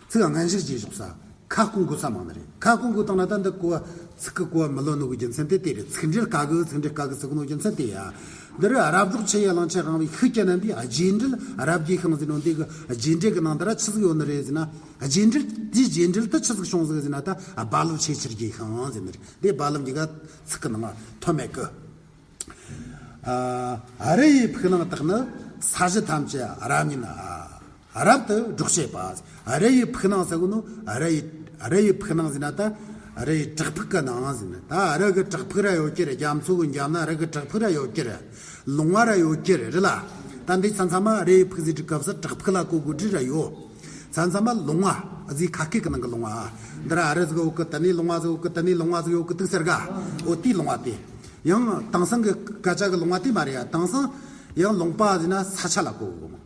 ཚིག་སྔ་གཞུག་བརྗེས་བཞག་ས། ཁ་སྐོང་དགོས་ས་མང་ནི་རེད། ཁ་སྐོང་དགོས་བཏང་ན་ད་འདི་གོ་བ་ཚིག་གི་གོ་བ་མི་ལོན་ནོ་གི་རྒྱུ་མཚན་དེ་དེ་རེད། ཚིག་འགྲེལ་དཀའ་གི་ཚིག་འགྲེལ་དཀའ་གི་ཟེར་གོ་ནོ་རྒྱུ་མཚན་དེ་ཡ། འདི་རུ་རབ་སྒྲོགས་ཆེ་ཡི་གླང་ཆེན་དབང་བའི་ཤུགས་ཀྱིས་མནན་པས་རྗེས་འབྲེལ་རབ་རྒྱས་ཤིང་ཟེར་ནོ། འདི་གི་རྗེས་འབྲེལ་གྱི་ནང་འདི་ར་ཆི་ཟིག་ཡོད་ནི་རེད་ཟེར་ན། རྗེས་འབྲེལ་དེའི་རྗེས་འབྲེལ་དུ་ཆི་ཟིག་བྱུང་ཟིག་ཟེར་ན། ད་རྦ་རླབས་ཆེ་ཆེར་རྒྱས་ཤིང་ཟེར་ནི་རེད། འདི་རྦ་རླབས་འདི་ག་ཚིག་གི་ནང་ཐོན་མེད་གི། ཨ། རི་ཡི་ཕུག་ནང་དག་ནི་ས་གཞི་ཐམས་ཅད་རབ་ཉིད་རབ་ཏུ་སྒྲོགས་བྱེད་པ། རི་ཡི་ཕུག་ནང་ཟེར་གོ་ནོ། རི་ཡི་རི་ཡི་ཕུག་ནང་ཟེར་ན་ད་རི་ཡི་བྲག་ཕུག་གི་ནང་ཟེར་ནི། ད་རི་གི་བྲག་ཕུག་ར་ཡོད་ཀྱི་རེད། རྒྱ་མཚོ་གི་འཇམ་ན་རི་གི་བྲག་ཕུག་ར་ཡོད་ཀྱི་རེད། ལུང་བ་ར་ཡོད་ཀྱི་རེད་ལ། ད་འདི་ཚང་ཚང་མ་རི་ཡི་ཕུག་ཟེར་དུས་སྐབས་སུ་བྲག་ཕུག་ལ་གོ་དགོས་དུས་ར་ཡོད། ཚང་ཚང་མ་ལུང་བ་ཟེར། ཁ་སྐད་ཀྱི་ནང་གི་ལུང་བ། འདི་ར་རི་ཟིག་ཡོད་གི། དེ་ནས་ལུང་བ་ཟིག་ཡོད་གི། དེ་ནས་ལུང་བ་ཟིག་ཡོད་གི་འདུག་ཟེར་ག་འོ་དེའི་ལུང་བ་དེ། ཡང་དེང་སང་གི་སྐད་ཆ་གི་ལུང་བ་དེ་མ་རེད་ཡ། དེང་སང་ཡང་ལུང་པ་ཟེར་ན་ས་ཆ་ལ་གོ་གི་མོ།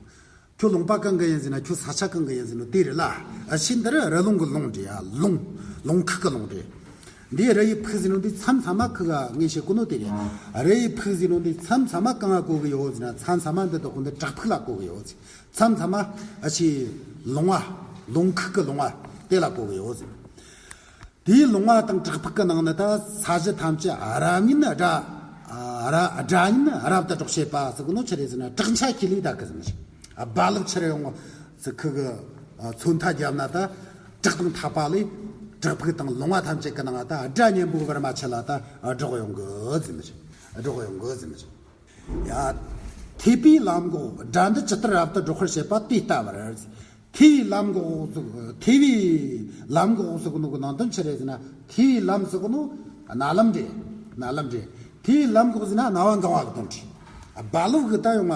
ཁྱོད་ལུང་པ་གང་གི་ཡིན་ཟེར་ན། ཁྱོད་ས་ཆ་གང་གི་ཡིན་ཟེར་ནོ་དེ་རེད་ལ། ཨ། ཕྱི་འདི་རུ་རི་ལུང་གི་ལུང་རེད་ཡ། ལུང་། ལུང་ཁུག་གི་ལུང་རེད། འདི་རི་ཡི་ཕུག་ཟེར་ནོ་འདི་མཚམས་མཚམས་མ་ཁུག་ག་ངས་བཤད་གོ་ནོ་དེ་རེད། རི་ཡི་ཕུག་ཟེར་ནོ་འདི་མཚམས་མཚམས་མ་གང་ག་གོ་གི་ཡོད་ཟེར་ན། མཚམས་མཚམས་མ་འདི་དག་འདི་བྲག་ཕུག་ལ་གོ་གི་ཡོད་ཟེར། མཚམས་མཚམས་མ་ཨ་ཕྱི་ལུང་བ། ལུང་ཁུག་གི་ལུང་བ་དེ་ལ་གོ་གི་ཡོད་ཟེར། དེའི་ལུང་བ་དང་བྲག་ཕུག་གི་ནང་ནི་ད་ས་གཞི་ཐམས་ཅད་རབ་ཉིད་སྒྲ། ཨ། ར་སྒྲ་ཉིད་རབ་ཏུ་སྒྲོགས་བྱེད་པ་ཟེར་གོ་ནོ་ཆི་རེད་ཟེར་ན། བྲག་ཆ་ཁྱེར་ལས་ད་གི་ཟེར་ནི་རེད། རྦ་རླབས་ཆེར་ཡོང་ཟེར་ཁུ་གི། ཨ། མཚོན་མཐའ་བརྒྱབ་ན་ད་བྲག་དང་འཐག་པ་ལས་བྲག་ཕུག་དང་ལུང་བ་ཐམས་ཅད་ཀྱི་ནང་ད་སྒྲ་སྙན་པོ་བར་མ་ཆད་ལ་ད་སྒྲོག་ཡོང་གི་ཟེར་ནི་རེད། སྒྲོག་ཡོང་གི་ཟེར་ནི་རེད། ཡ། ཐོས་པའི་ལམ་འགོག་སྒྲ་འདི་ཇི་ལྟར་རབ་ཏུ་སྒྲོག་པར་བྱེད་པ་དེ་ལྟ་བུར། ཐོས་པའི་ལམ་འགོག་ཟེར། ཐོས་པའི་ལམ་འགོག་ཟེར་གོ་ནོ་གི་ནང་དོན་ཆི་རེད་ཟེར་ན། ཐོས་པའི་ལམ་ཟེར་གོ་ནོ་རྣ་ལམ་རེད། རྣ་ལམ་རེད། ཐོས་པའི་ལམ་འགོག་ཟེར་ན་རྣ་བ་འགེང་བ་གི་དོན་རེད། རྦ་རླབས་གི་ད་ཡོང་བ།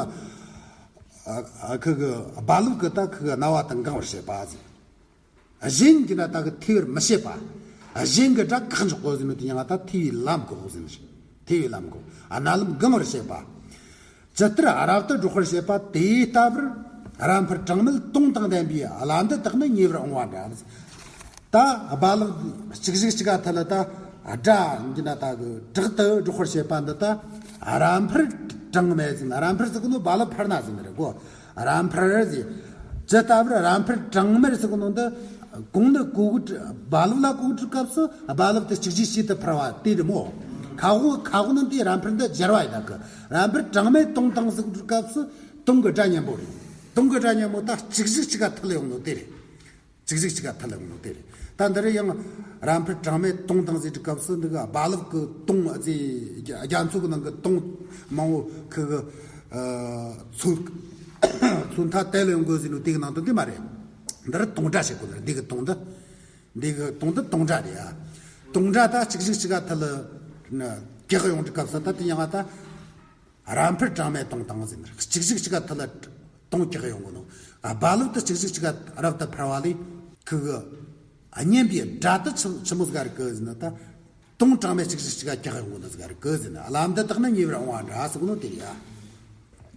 ཨ། ཨ། ཁུ་གི་རྦ་རླབས་གི་ད་ཁུ་གི་རྣ་བ་དེ་འགེང་བར་བྱེད་པ་ཟེར། གཞན་གྱིས་ན་ད་གི་ཐོས་པར་མི་བྱེད་པ། གཞན་གྱི་སྒྲ་བཀག་འཇོག་དགོས་ཟེར་ནོ་དེ་ཡང་ད་ཐོས་པའི་ལམ་འགོག་ཟེར་ནི་རེད། ཐོས་པའི་ལམ་འགོག་རྣ་ལམ་འགེང་བར་བྱེད་པ། ཇི་ལྟར་རབ་ཏུ་སྒྲོག་པར་བྱེད་པ་དེ་ལྟ་བུར། རབ་འཕུར་གྲངས་མེད་སྟོང་དང་ལྡན་པའི་ལམ་འདི་དག་ནི་ཉེ་བར་འོང་བ་འདྲ། ད་རྦ་རླབས་གཅིག་གཞུག་གཅིག་ག་ཐད་ལ་ད་སྒྲ་འདི་ན་ད་གི་དྲག་ཏུ་སྒྲོག་པར་བྱེད་པ་འདི་ད་རབ་འཕུར་གྲངས་མེད་ཟེར། རབ་འཕུར་ཟེར་གོ་ནོ་རྦ་རླབས་འཕུར་ན་ཟེར་ནི་རེད་གོ། རབ་འཕུར་ཟེར། ཇི་ལྟ་བུར་རབ་འཕུར་གྲངས་མེད་ཟེར་གོ་ནོ་འདི། གོང་ནས་གོ་གི་རྦ་རླབས་ལ་གོ་གི་སྐབས་སུ་རྦ་རླབས་དེ་གཅིག་གཞུག་གཅིག་ཏུ་འཕུར་བ་དེ་རེད་མོ། ཁ་གོ་ཁ་གོ་ནི་དེ་རབ་འཕུར་འདི་སྦྱར་བ་ཡིན་ད་གི། རབ་འཕུར་གྲངས་མེད་སྟོང་དང་ཟེར་གི་སྐབས་སུ་སྟོང་གི་སྒྲ་སྙན་པོ་རེད། སྟོང་གི་སྒྲ་སྙན་པོ་ད་གཅིག་གཞུག་གཅིག་ག་ཐད་ལ་ཡོང་ནོ་དེ་རེད། གཅིག་གཞུག་གཅིག་ག་ཐད་ལ་ཡོང་ནོ་དེ་རེད། ད་འདི་རུ་ཡང་རབ་འཕུར་གྲངས་མེད་སྟོང་དང་ཟེར་གི་སྐབས་སུ་འདི་གི་རྦ་རླབས་གི་སྟོང་ཟེར། རྒྱ་མཚོ་གི་ནང་གི་སྟོང་མང་བོ་ཁུ་གི། ཨ། མཚོན་མཚོན་མཐའ་དེ་ལ་ཡོང་དགོས་ཟེར་ནོ་དེ་གི་ནང་དོན་དེ་མ་རེད། འདི་རུ་སྟོང་སྒྲ་བྱེད་དགོས་ནི་རེད། འདི་གི་སྟོང་འདི། འདི་གི་སྟོང་འདི་སྟོང་སྒྲ་རེད་ཡ། སྟོང་སྒྲ་ད་གཅིག་གཞུག་གཅིག་ག་ཐད་ལ་ཀྱག་ཡོང་དུས་སྐབས་སུ་ད་དེ་ཡང་ད་རབ་འཕུར་གྲངས་མེད་སྟོང་དང་ཟེར་ནི་རེད། གཅིག་གཞུག་གཅིག་ག་ཐད་ལ་སྟོང་ཀྱག་ཡོང་གི་ནོ། རྦ་རླབས་དེ་གཅིག་གཞུག་གཅིག་ག་རབ་ཏུ་འཕུར་བ་ལས་ཁུ་གི་སྙན་པའི་སྒྲ་དེ་ཆི་ཆི་མོ་ཟིག་ག་རེད་གི་ཟེར་ན། ད་སྟོང་གྲངས་མེད་གཅིག་གཞུག་གཅིག་ག་ཀྱག་ཡོང་གི་ནོ་ཟིག་ག་རེད་གི་ཟེར་ན། ལམ་འདི་དག་ནི་ཉེ་བར་འོང་བ་འདྲ་ཟེར་གོ་ནོ་དེ་རེད་ཡ།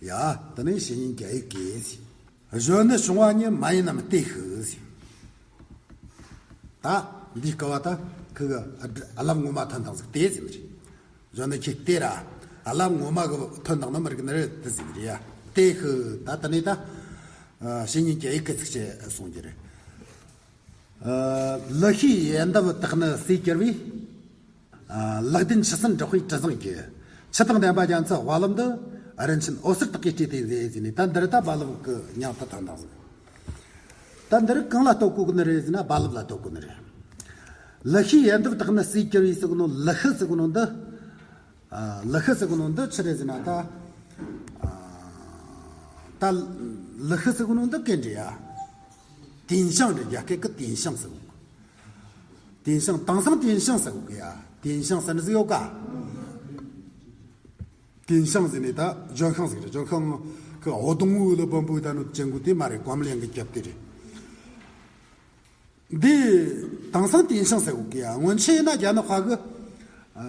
ཡ། དེ་ནས་བཤེས་གཉེན་གྱིས་ཨེ་གེ་ཟེར། གཞོན་ནུ་བྱུང་བ་ཉིད་མ་ཡིན་རྣམས་ལྟོས་ཤིག་ཟེར། ད་འདིའི་སྐབས་བ་ད་ཁུ་གི་རླབས་ངོ་མ་ཐོན་དང་ཟིག་དེ་ཟེར་ནི་རེད། གཞོན་ནུ་ཁྱེད་ལྟོས་ར། རླབས་ངོ་མ་གི་ཐོན་དང་ནི་མི་རིག་ནི་རེད་དེ་ཟེར་ནི་རེད་ཡ། ལྟོས་ཤིག། ད་དེ་ནས་ད་ཨ་བཤེས་གཉེན་གྱིས་ཨེ་གེ་ཚིགས་བཅད་གསུང་རྒྱུ་རེད། ཨ། ལི་ཤིའི་ཡལ་འདབ་དག་ནི་ཟས་གྱུར་པའི། ཨ། ལག་ལྡན་ཆུ་སྲིན་འབྲོག་པའི་གྲུ་གཟིངས་ཀྱི། ཆུ་དང་ལྡན་པ་རྒྱ་མཚོའི་རྦ་རླབས་འདི། རིན་ཆེན་འོད་ཟེར་དག་གིས་སྤྲས་ཏེ་མཛེས་ཟེར་ནས། ད་འདིར་ད་རྦ་རླབས་ཀྱི་མྱིང་དེ་ཐོན་དང་ཟིག། ད་འདིར་གང་ལ་ལྟོས་དགོས་ཀྱི་ནི་རེད་ཟེར་ན། རྦ་རླབས་ལ་ལྟོས་དགོས་ནི་རེད། ལི་ཤིའི་ཡལ་འདབ་དག་ནི་ཟས་གྱུར་པའི་ཟེར་གོ་ནོ། ལི་ཤི་ཟེར་གོ་ནོ་འདི། ཨ། ལི་ཤི་ཟེར་གོ་ནོ་འདི་ཆི་རེད་ཟེར་ན། ད། ཨ། ད་ལི་ཤི་ཟེར་གོ་ནོ་འདི་སྐད་འདྲ་ཡ། 丁香 རེད། རྒྱ་སྐད་གི་丁香 ཟེར་གོ། 丁香 དེང་སང་丁香 ཟེར་གོ་གི་ཡ། 丁香 ཟེར་ནི་ཟིག་ཡོད་ག། 丁香 ཟེར་ནི་ད་ལྗོན་ཤིང་ཟིག་རེད། ལྗོན་ཤིང་གི་འོ་དུང་བུ་ལ་བམ་བུ་ད་ནོ་ཅན་གོ་དེ་མ་རེད། ཀོམ་ལེང་གི་རྒྱབ་དེ་རེད། འདི་དེང་སང་丁香 ཟེར་གོ་གི་ཡ། སྔོན་ཆད་ན་རྒྱ་ནག་པ་གི་ཨ་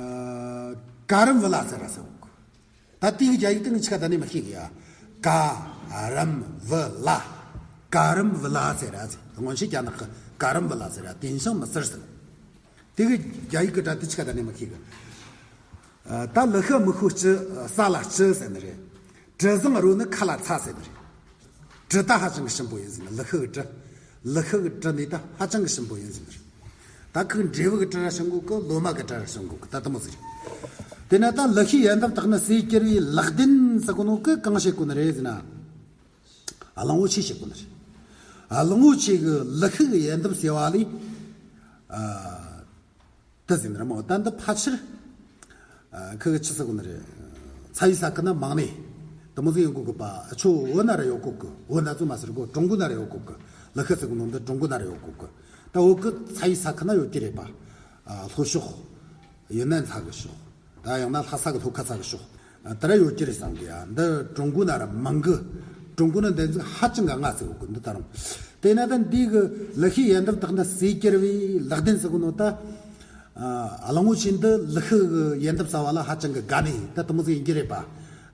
ཀ་རམ་བུ་ལ་ཟེར་ར་ཟེར་གོ་གི། ད་དེའི་རྒྱ་ཡིག་དེ་ངས་ཆི་ག་ད་ནས་མི་ཤེས་གི་ཡ། ཀ་རམ་བུ་ལ། ཀ་རམ་བུ་ལ་ཟེར་ར་ཟེར། སྔོན་ཆད་རྒྱ་ནག་གི་ཀ་རམ་བུ་ལ་ཟེར་ར། 丁香 མི་ཟེར་ཟེར། དེ་གི་རྒྱ་ཡིག་གི་སྒྲ་དེ་ཆི་ག་ད་ནས་མི་ཤེས་གི། ཨ་ད་ལི་ཤི་མི་ཤོ་སྤྱི་ས་ལ་སྤྱི་ཟེར་ནི་རེད། གྲུ་གཟིངས་རོ་ནི་ཁ་ལ་ཚ་ཟེར་ནི་རེད། གྲུ་ད་ཧ་ཅང་གི་ཞིམ་པོ་ཡིན་ཟེར་ནི། ལི་ཤི་གི་གྲུ། ལི་ཤི་གི་གྲུ་ནི་ད་ཧ་ཅང་གི་ཞིམ་པོ་ཡིན་ཟེར་ནི་རེད། ད་ཁོས་འབྲས་བུ་གི་གྲུ་ར་ཞིམ་གོ་གི། ལོ་མ་གི་གྲུ་ར་ཞིམ་གོ་གི། ད་དེ་མོ་ཟིག་རེད། དེ་ན་ད་ལི་ཤིའི་ཡལ་འདབ་དག་ནི་ཟས་གྱུར་པའི་ལག་ལྡན་ཟེར་གོ་ནོ་གི་གང་བཤད་གོ་ནི་རེད་ཟེར་ན། ཨ་གླང་པོ་ཆེ་བཤད་གོ་ནི་རེད། ཨ་གླང་པོ་ཆེ་གི་ལི་ཤི་གི་ཡལ་འདབ་ཟེར་བ་ལས། ཨ་དེ་ཟེར་ནི་རེད་མོ། ད་འདི་ཕལ་ཆེར་ཨ་ཁི་གི་ཆི་ཟེར་གོ་ནི་རེད། ཚ་བའི་ས་ཁུལ་ན་མང་ནི་དེ་མོ་ཟིག་ཡོང་གོ་གི་པ། ཨ་ཆོ་བོད་ན་ར་ཡོད་གོ་གི། བོད་ན་ཚོ་མ་ཟེར་གོ། ཀྲུང་གོ་ན་ར་ཡོད་གོ་གི། ལི་ཤི་ཟེར་གོ་ནོ་འདི་ཀྲུང་གོ་ན་ར་ཡོད་གོ་གི། ད་བོད་གི་ཚ་བའི་ས་ཁུལ་ན་ཡོད་ཀྱི་རེད་པ། ཨ་ལྷོ་ཕྱོགས། ཡུན་ནན་ཚ་གི་ཕྱོགས། ད་ཡང་ན་ལྷ་ས་གི་ལྷོ་ཁ་ཚ་གི་ཕྱོགས། ཨ་དེ་ར་ཡོད་ཀྱི་རེད་བསམ་གི་ཡ། འདི་ཀྲུང་གོ་ན་ར་མང་གི། ཀྲུང་གོ་ན་འདི་ཚོ་ཧ་ཅང་གི་མངའ་ཟེར་གོ་གི། འདི་ད་རུང་། དེ་ན་ད་འདི་གི་ལི་ཤིའི་ཡལ་འདབ་དག་ནི་ཟས་གྱུར་པའི་ལག་ལྡན་ཟེར་གོ་ནོ་ད། ཨ་གླང་པོ་ཆེ་འདི་ལི་ཤི་གི་ཡལ་འདབ་ཟ་བ་ལ་ཧ་ཅང་གི་དགའ་ནི་ད་དེ་མོ་ཟིག་ཡིན་གྱི་རེད་པ།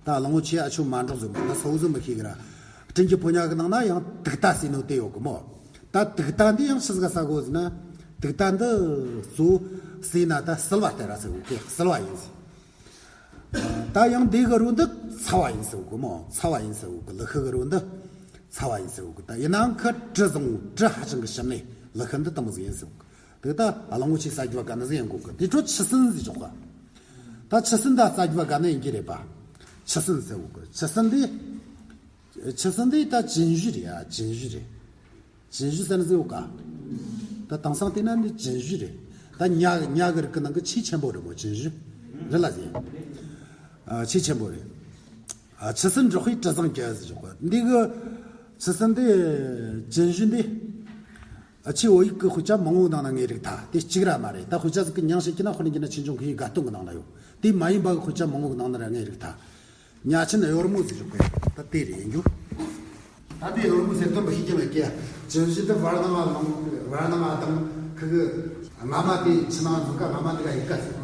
ད་གླང་པོ་ཆེ་ཨ་ཆོ་མ་འགྲོགས་ཟིག་མོ། ད་སོ་ཟིག་མི་ཤེས་གི་ར། སྤྲིན་གྱི་ཕོ་ཉ་གི་ནང་ན་ཡང་དུག་རྟ་ཟེར་ནོ་དེ་ཡོད་གི་མོ། ད་དུག་རྟ་འདི་ཡང་ཆི་ཟིག་ག་ཟ་གོ་ཟེར་ན། དུག་རྟ་འདི་གཙོ་བོ་ཟོས་ན་ད་བསིལ་བ་སྟེར་ར་ཟེར་གོ་གི། བསིལ་བ་ཡིན་ཟེར། ད་ཡང་འདི་གི་རོ་འདི་ཚ་བ་ཡིན་ཟེར་གོ་མོ། ཚ་བ་ཡིན་ཟེར་གོ་གི། ལི་ཤི་གི་རོ་འདི་ཚ་བ་ཡིན་ཟེར་གོ་གི། ད་ཡིན་ནའང་ཁི་གྲུ་བཟང་གྲུ་ཧ་ཅང་གི་ཞིམ་ནི་ལི་ཤི་འདི་དེ་མོ་ཟིག་ཡིན་ཟེར་གོ་གི། དེ་ད་ཨ་གླང་པོ་ཆེ་ཟ་རྒྱུ་བ་ག་ནི་ཟིག་ཡིན་གོ་གི། དེ་འཕྲོ་ཆུ་སྲིན་ཟེར་ཆོག་ག། ད་ཆུ་སྲིན་ད་ཟ་རྒྱུ་བ་ག་ནི་ཡིན་གྱི་རེད་པ། ཆུ་སྲིན་ཟེར་གོ་གི། ཆུ་སྲིན་འདི། ཆུ་སྲིན་འདི་ད་གྱོན་ཞུ་རེད་ཡ། གྱོན་ཞུ་རེད། གྱོན་ཞུ་ཟེར་ནི་ཟིག་ཡོད་ག། ད་དེང་སང་བལྟས་ན་འདི་གྱོན་ཞུ་རེད། ད་ཉ་ཉ་གི་རིགས་ཀྱི་ནང་གི་ཆེས་ཆེན་པོ་རེད་མོ། གྱོན་ཞུ་རེད་ལ་ཟེར། ཨ་ཆེས་ཆེན་པོ་རེད། ཨ་ཆུ་སྲིན་འབྲོག་པའི་གྲུ་གཟིངས་གྱུར་ཟེར་ཆོག་ག། འདི་གི་ཆུ་སྲིན་འདི། གྱོན་ཞུ་འདི། ཨ་ཆེས་བོད་ཡིག་གི་དཔེ་ཆ་མང་བོ་ནང་ན་ངའི་རིགས་ད་དེ་གཅིག་ར་མ་རེད། ད་དཔེ་ཆ་ཟིག་གི་མྱིང་བཤད་ཀྱི་ན་དཔེར་ན་ཆོས་འབྱུང་ཁོའི་དགའ་སྟོན་གི་ནང་ན་ཡོད། དེ་མ་ཡིན་པ་གི་དཔེ་ཆ་མང་བོ་གི་ནང་ན་ར་ངའི་རིགས་ད། 年轻的 གཡོར་མོ་ཟེར་ཆོག་གི། ད་དེ་རེད་ཡིན་རྒྱུ། ད་དེ་གཡོར་མོ་ཟེར་དོན་པ་ཤེས་ཀྱི་མེད་ཀི། གྱོན་ཞུ་དེ་བར་སྣང་ང་ལངས། བར་སྣང་ང་དང་ཁི་གི་རྔ་མ་དེ་ཕྱི་ནང་འཛུགས་ཀ། རྔ་མ་དེ་ག་ཡི་ག་ཟེར།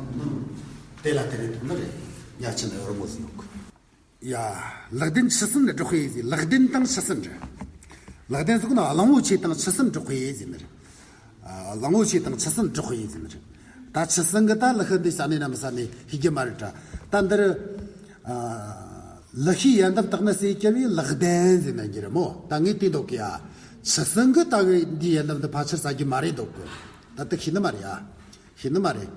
དེ་ལ་དེ་རེད་དོན་ནི་རེད། 年轻的 གཡོར་མོ་ཟེར་ཡོད་གི། ཡ། ལག་ལྡན་ཆུ་སྲིན་འབྲོག་པའི་ཟེར། ལག་ལྡན་དང་ཆུ་སྲིན་འབྲོག། ལག་ལྡན་ཟེར་གོ་ནོ་གླང་པོ་ཆེ་དང་ཆུ་སྲིན་འབྲོག་པའི་ཟེར་ནི་རེད། ཨ་གླང་པོ་ཆེ་དང་ཆུ་སྲིན་འབྲོག་པའི་ཟེར་ནི་རེད། ད་ཆུ་སྲིན་གི་ད་ལི་ཤི་འདི་ཟ་ནི་ན་མི་ཟ་ནི་ཤེས་ཀྱི་མ་རེད་དྲ། ད་འདིར། ཨ་ལི་ཤིའི་ཡལ་འདབ་དག་ནི་ཟས་གྱུར་པའི་ལག་ལྡན་ཟེར་ན་འགྱུར་རེད་མོ། ད་ངས་དེ་འདོད་གི་ཡ། ཆུ་སྲིན་གི་ད་གི་འདི་ཡལ་འདབ་འདི་ཕལ་ཆེར་ཟ་རྒྱུ་མ་རེད་འདོད་གི། ད་དེ་ཤེས་ནི་མ་རེད་ཡ། ཤེས་ནི་མ་རེད།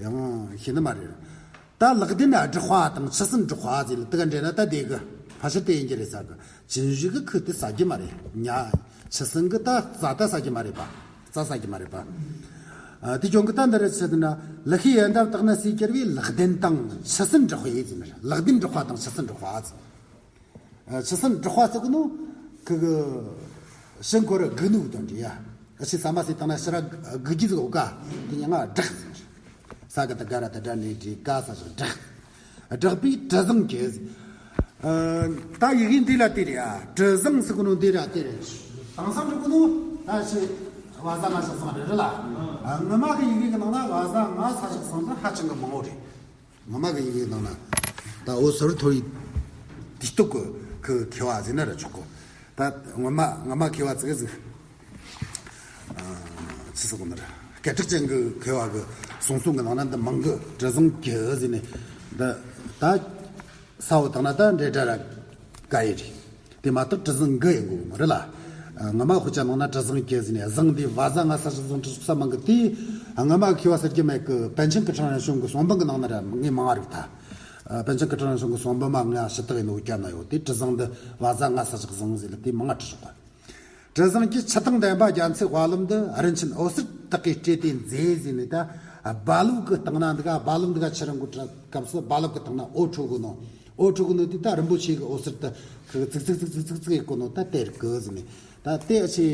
ཡང་ཤེས་ནི་མ་རེད། ད་ལག་ལྡན་ན་འབྲོག་པ་དང་ཆུ་སྲིན་འབྲོག་པ་ཟེར་ལ་དེ་ག་འདྲེས་ན་ད་དེ་གི་ཕལ་ཆེར་དེ་ཡིན་གྱི་རེད་ཟེར་གི། གྱོན་ཞུ་གི་ཁོས་དེ་ཟ་རྒྱུ་མ་རེད། ཉ་ཆུ་སྲིན་གི་ད་རྩ་ད་ཟ་རྒྱུ་མ་རེད་པ། རྩ་ཟ་རྒྱུ་མ་རེད་པ། ཨ་དེ་གྱོན་གི་ད་འདི་རེད་ཟེར་ན། ལི་ཤིའི་ཡལ་འདབ་དག་ནི་ཟས་གྱུར་པའི་ལག་ལྡན་དང་ཆུ་སྲིན་འབྲོག་པའི་ཟེར་ན། ལག་ལྡན་འབྲོག་པ་དང་ཆུ་སྲིན་འབྲོག་པ་ཟེར། ཨ་ཆུ་སྲིན་འབྲོག་པ་ཟེར་གི་ནོ། ཁི་གི་ཤིང་ཁོ་ར་སྒུག་ནུ་དོན་འདྲ་ཡ། ཨ་ཆི་ཟ་མ་ཟེར་བཏང་ན་ཕྱི་ར་སྒུག་རྒྱུ་ཟིག་ཡོད་ག། དེ་ཉིད་ང་བསྒྲགས་ཟེར། ས་ག་ད་ག་ར་ད་དྲ་ནི་དྲི་ག་ས་ཞིག་བསྒྲགས། བསྒྲགས་པའི་གྲུ་གཟིངས་གྱུར། ཨ་ད་ཡི་གེ་འདི་ལ་དེ་རེད་ཡ། གྲུ་གཟིངས་ཟེར་གི་ནོ་འདི་ར་དེ་རེད། དེང་སང་འགྲོ་གི་ནོ་ད་ཆི་བ་ཟ་ང་ས་ཞིག་བཟང་རེད་རེད་ལ། ཨ་ངོ་མ་གི་ཡི་གེ་གི་ནང་ན་བ་ཟ་ང་ས་ཞིག་བཟང་ད་ཧ་ཅང་གི་མང་བོ་རེད། ངོ་མ་གི་ཡི་གེ་ནང་ན་ད་འོ་ཟུར་ཐོ་ཡི་དེ་སྟོད་གི་ཁི་མཁས་པ་ཟེར་ན་ར་ཆོག་གོ། ད་ངོ་མ་ངོ་མ་མཁས་པ་ཙི་གེ་ཟིག་ཨ་ཆི་ཟེར་གོ་ནི་ར། སྐད་གྲགས་ཅན་གི་མཁས་པ་གི་གསུང་རྩོམ་གི་ནང་ན་འདི་མང་གི། གྲུ་གཟིངས་གྱུར་ཟེར་ནས་འདི་ད་ས་འོ་བཏང་ན་ད་འདྲེ་འདྲ་ར་ག་ཡི་རེད། དེ་མ་གཏོགས་གྲུ་གཟིངས་གི་ཡིན་དགོས་མ་རེད་ལ། ཨ་ངོ་མ་དཔེ་ཆ་ནང་ན་གྲུ་གཟིངས་གྱུར་ཟེར་ནས་གཟིངས་དེ་བ་ཟ་ང་ས་ཞིག་བཟང་གྲུ་ས་མང་གི་དེ། ཨ་ངོ་མ་མཁས་པ་ཟེར་རྒྱུ་མེད་གི། པཎ་ཆེན་སྐུ་ཕྲེང་རིམ་བྱོན་གི་གསུང་འབུམ་གི་ནང་ན་ར་ངས་མང་ང་རིག་ཐལ། ཨ་པཎ་ཆེན་སྐུ་ཕྲེང་རིམ་བྱོན་གི་གསུང་འབུམ་མ་ང་ཞུ་དག་ཡིན་ནོ་རྒྱ་ན་ཡོད་དེ། གྲུ་གཟིངས་འདི་བ་ཟ་ང་ས་ཞིག་བཟང་ཟེར་ལ་དེ་མང་ང་བྲིས་ཆོག་ག། གྲུ་གཟིངས་ཀྱི་ཆུ་དང་ལྡན་པ་རྒྱ་མཚོའི་དཔའ་ལམ་འདི། རིན་ཆེན་འོད་ཟེར་དག་གིས་སྤྲས་ཏེ་མཛེས་ཟེར་ནས། ད་རྦ་རླབས་ཀྱི་སྟེང་ན་འདི་ག་རྦ་རླབས་འདི་ག་ཆུ་རིང་གི་སྐབས་སུ་རྦ་རླབས་ཀྱི་སྟེང་ན་འོད་འཕྲོ་གོ་ནོ། ཨོ་ཕྲུ་གུ་ནི་དེ་ད་རིན་པོ་ཆེ་གི་འོད་ཟེར་ད་ཁི་ཙིག་ཙིག་ཙིག་ཙིག་ཙིག་ཡེ་གོ་ནོ་ད་དེར་གི་ཟིན་ནས། ད་དེ་ཨ་ཆེ་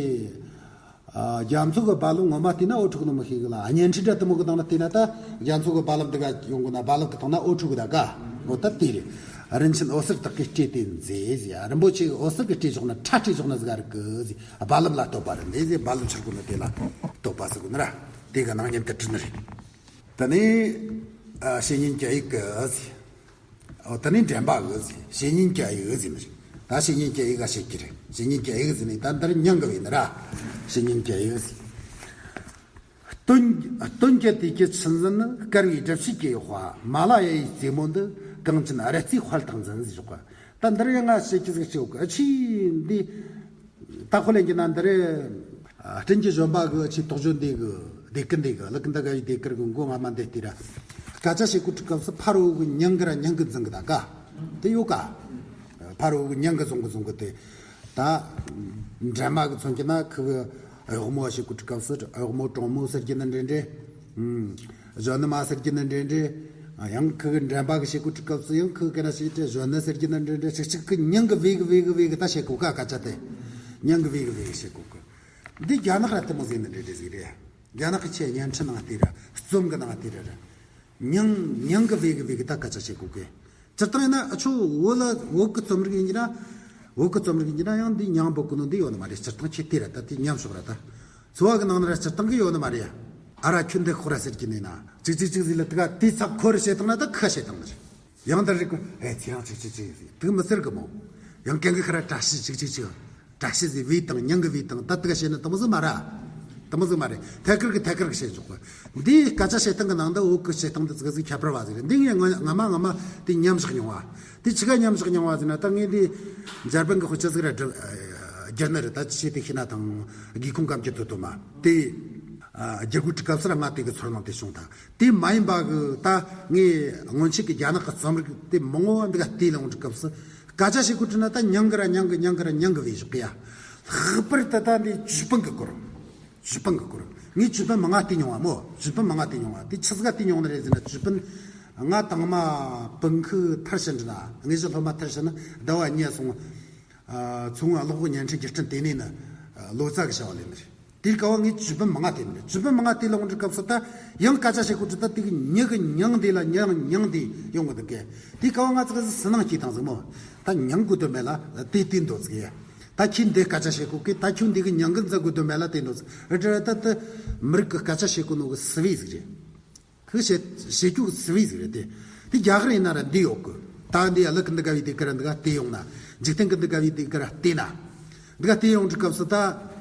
རྒྱ་མཚོ་གི་རྦ་རླབས་ངོ་མ་བལྟས་ན་ཨོ་ཕྲུ་གུ་ནི་མི་ཤེས་གི་ལ། བརྙན་འཕྲིན་འདྲ་དུ་མོ་གི་སྟེང་ན་བལྟས་ན་ད་རྒྱ་མཚོ་གི་རྦ་རླབས་འདི་ག་ཡོང་གི་ན། རྦ་རླབས་གི་སྟེང་ན་ཨོ་ཕྲུ་གུ་ད་ག་ངོ་ད་དེ་རེད། རིན་ཆེན་འོད་ཟེར་དག་གིས་སྤྲས་ཏེ་མཛེས་ཟེར། རིན་པོ་ཆེ་གི་འོད་ཟེར་གིས་སྤྲས་ཆོག་ན་ཁྲ་སྤྲས་ཆོག་ན་ཟིག་རེད་གི་ཟེར། རྦ་རླབས་ལ་བསྟོད་པ་རེད་འདི་ཟེར། རྦ་རླབས་འཆར་གོ་ནི་དེ་ལ་བསྟོད་པ་ཟེར་གོ་ནི་ར། དེ་གི་སྣང་བརྙན་དེ་བྲིས་ནི་རེད། ད་ནི་ཨ་བཤེས་གཉེན་སྐྱ་ཡིག་གི་ཟེར། ཨོ་ད་ནི་འགྲན་པ་གི་ཟེར། བཤེས་གཉེན་སྐྱ་ཡིག་ཟེར་ནི་རེད། ད་བཤེས་གཉེན་སྐྱ་ཡིག་ག་བཤད་ཀྱི་རེད། བཤེས་གཉེན་སྐྱ་ཡིག་ཟེར་ནི་ད་འདིར་མྱིང་གི་བས་ནི་ར། བཤེས་གཉེན་སྐྱ་ཡིག་ཟེར། སྟོན་སྟོན་གྱི་དུས་ཀྱི་ཆུ་འཛིན་ནི། དཀར་བའི་སྒྲུབ་བྱེད་ཀྱི་གཡོག་པ། མ་ལ་ཡ་ཡི་རྩེ་མོ་འདི། གངས་ཅན་རི་རྩེའི་དཔལ་དང་འཛིན་ཟེར་ཞོག་ག་ད་འདིར་ཡང་ང་བཤད་ཀྱི་ཟིག་ཅིག་ཡོད་གི། ཨ་ཆི་འདི། ད་ཁོ་ལེན་གྱི་ན་འདི་རེད། ཨ་སྤྲིན་གྱི་བཞོན་པ་གི་ཆེས་དོག་བཞོན་འདི་གི་སྡེ་ཀུན་འདི་གི་ལུ་ཀུན་ད་ག་ཡི་སྡེ་ཀུན་གི་མགོ་ང་མ་འདི་ལྟོས་ར། སྐད་ཆ་བཤད་གོ་དུས་སྐབས་སུ་ཕ་རོལ་གི་མྱིང་གི་ར་མྱིང་གི་འཛིན་གི་ད་ག་དེ་ཡོད་ག་ཕ་རོལ་གི་མྱིང་གི་བཟུང་གི་བཟུང་གི་དེ། ད་འདྲ་མ་གི་མཚོན་གྱི་ན་ཁི་གི་གཡོག་མོ་བཤད་གོ་དུས་སྐབས་སུ་གཡོག་མོ་གྲོགས་མོ་ཟེར་གྱི་ན་འདྲེ་འདྲེ། ཨུམ། གཞོན་ནུ་མ་ཟེར་གྱི་ན་འདྲེ་འདྲེ། ཡང་ཁི་གི་འགྲན་པ་གི་བྱེད་གོ་དུས་སྐབས་སུ་ཡང་ཁི་གི་ན་བྱེད་དེ་གཞོན་ནུ་ཟེར་གྱི་ན་འདྲེ་འདྲེ། ཞིག་ཅིག་གི་མྱིང་གི་བེ་གི་བེ་གི་བེ་གི་ད་བྱེད་གོ་ག་སྐད་ཆ་དེ། མྱིང་གི་བེ་གི་བེ་གི་བྱེད་གོ་གི། འདི་རྒྱ་ནག་ར་དེ་མོ་ཟེར་ནི་འདྲེ་འདྲེ་ཟིག་རེད། རྒྱ་ནག་གི་ཆེས་བརྙན་འཕྲིན་ནང་དེ་ར་རྩོམ་གི་ནང་དེ་ར་ར། མྱིང་མྱིང་གི་བེ་གི་བེ་གི་ད་སྐད་ཆ་བྱེད་གོ་གི། སྤྱིར་བཏང་ཡིན་ན་ཨ་ཆོ་བོད་ལ་བོད་གི་རྩོམ་རིག་ཡིན་གྱི་ན། བོད་གི་རྩོམ་རིག་ཡིན་གྱི་ན་ཡང་འདི་མྱིང་འབོད་གོ་ནོ་འདི་ཡོད་ནི་མ་རེད། སྤྱིར་བཏང་ཁྱེད་དེ་ར་ད་དེ་མཉམ་ཞོག་ར་ད། འཚོ་བ་གི་ནང་ན་ར་སྤྱིར་བཏང་གི་ཡོད་ནི་མ་རེད་ཡ། ཨ་ར་ཁྱོད་འདི་ཁོ་ར་ཟེར་གྱི་ནས་ན། ཅིག་ཅིག་ཅིག་ཟིག་ལ་དེ་ག་དེ་ཚབ་ཁོ་ར་བྱེད་བཏང་ན་ད་ཁ་བྱེད་བཏང་ནི་རེད། ཡང་ད་རིག་གོ་ཨེ་ཚེ་ཡང་ཅིག་ཅིག་ཅིག་ཟིག་དེ་མི་ཟེར་གི་མོ། ཡང་གན་གི་ཁ་ར་བཀྲ་ཤིས་ཅིག་ཅིག་ཅིག་བཀྲ་ཤིས་ཟིག་བེ་དང་མྱིང་གི་བེ་དང་ད་དེ་ག་བྱེད་ན་དེ་མོ་ཟིག་མ་ར། དེ་མོ་ཟིག་མ་རེད། ཐད་ཀར་གི་ཐད་ཀར་གི་བྱེད་ཆོག་གི། འདིའི་སྐད་ཆ་བཤད་སྟངས་ཀྱི་ནང་དུ་བོད་ཀྱི་བཤད་སྟངས་འདི་ཙི་ག་ཟིག་ཁྱད་པར་བ་ཟིག་རེད། འདི་ངས་སྔ་སྔ་མ་སྔ་མ་དེ་མཉམ་བཞག་མྱོང་བ། དེ་ཆི་ག་མཉམ་བཞག་མྱོང་བ་ཟེར་ན་ད་ངས་འདི་འཇར་པན་གྱི་དཔེ་ཆ་ཟིག་ར་བསྒྱུར་ནི་རེད། ད་ཅི་བྱེད་དེ་ཤེས་ན་དང་སྒེའུ་ཁུང་སྐམ་གྱི་དོ་དོ་མ་དེ་བསྒྱུར་དགོས་དུས་སྐབས་སུ་ར་ང་དེ་གི་ཚོར་སྣང་དེ་བྱུང་ཐལ། དེ་མ་ཡིན་པ་གི་ད་ངས་སྔོན་ཆད་ཀྱི་རྒྱ་ནག་གི་རྩོམ་རིག་དེ་མང་བོ་འདི་ག་བལྟས་ལ་འོང་དུས་སྐབས་སུ་སྐད་ཆ་བཤད་དགོས་དུས་ན་ད་མྱིང་གི་ར་མྱིང་གི་མྱིང་གི་ར་མྱིང་གི་བེ་ཞོག་གི་ཡ། ལྷག་པར་དུ་ད་འདི་ཇུས་སྤུན་གི་སྐོར། ཇུས་སྤུན་གི་སྐོར། ངས་ཇུས་སྤུན་མང་ང་བལྟས་མྱོང་བ་མོ། ཇུས་སྤུན་མང་ང་བལྟས་མྱོང་བ་དེ་ཆི་ཟིག་ག་བལྟས་མྱོང་ནི་རེད་ཟེར་ན། ཇུས་སྤུན་ང་དང་མ་སྤུན་ཁུ་མཐར་ཕྱིན་འདྲི་ན། དངོས་གཞི་སློབ་མ་མཐར་ཕྱིན་ན་ཟླ་བ་གཉིས་སོང་། ཨ་ཚོང་ཨ་གློག་བརྙན་འཕྲིན་བརྒྱུད་འཕྲིན་ལྟེ་གནས་ནི་ཨ་ལོ་ཙཱ་གི་བྱ་བ་ལས་ནི་རེད། དེའི་སྐབས་ངས་ཇུས་སྤུན་མང་ང་བལྟས་ནི་རེད། ཇུས་སྤུན་མང་ང་བལྟས་ལ་འོང་དུས་སྐབས་སུ་ད་ཡང་སྐད་ཆ་བཤད་གོ་དུས་ད་དེ་གི་མྱི་གི་མྱིང་དེ་ལ་མྱིང་མྱིང་དེ་ཡོང་གི་འདུག་གི། དེའི་སྐབས་ང་ཙི་ག་ཟིག་སུན་སྣང་སྐྱེས་བཏང་ཟིག་མོ། ད་མྱིང་དགོས་དོན་མེད་ལ་དེ་དེ་འདོད་ཟིག་ཡ། ད་ཁྱེད་འདི་སྐད་ཆ་བཤད་གོ་གི། ད་ཁྱོད་འདི་གི་མྱིང་གི་འཛིན་དགོས་དོན་མེད་ལ་དེ་འདོད་ཟིག་རེད་རེད། ད་དེ་མི་རིགས་གི་སྐད་ཆ་བཤད་གོ་ནོ་གི་སི་བི་ཟིག་རེད། ཁོས་བཤད་བཤད་རྒྱུ་གི་སི་བི་ཟིག་རེད་དེ། དེ་རྒྱ་གར་ཡིན་ན་ར་འདི་ཡོད་གི། ད་འདི་ཨ་ལི་གི་འདི་ག་བའི་དེ་ག་ར་འདི་ག་བལྟས་ཡོང་ན། འཇིག་རྟེན་གི་འདི་ག་བའི་དེ་ག་ར་བལྟས་ན། འདི་ག་བལྟས་ཡོང་དུས་སྐབས་སུ་ད།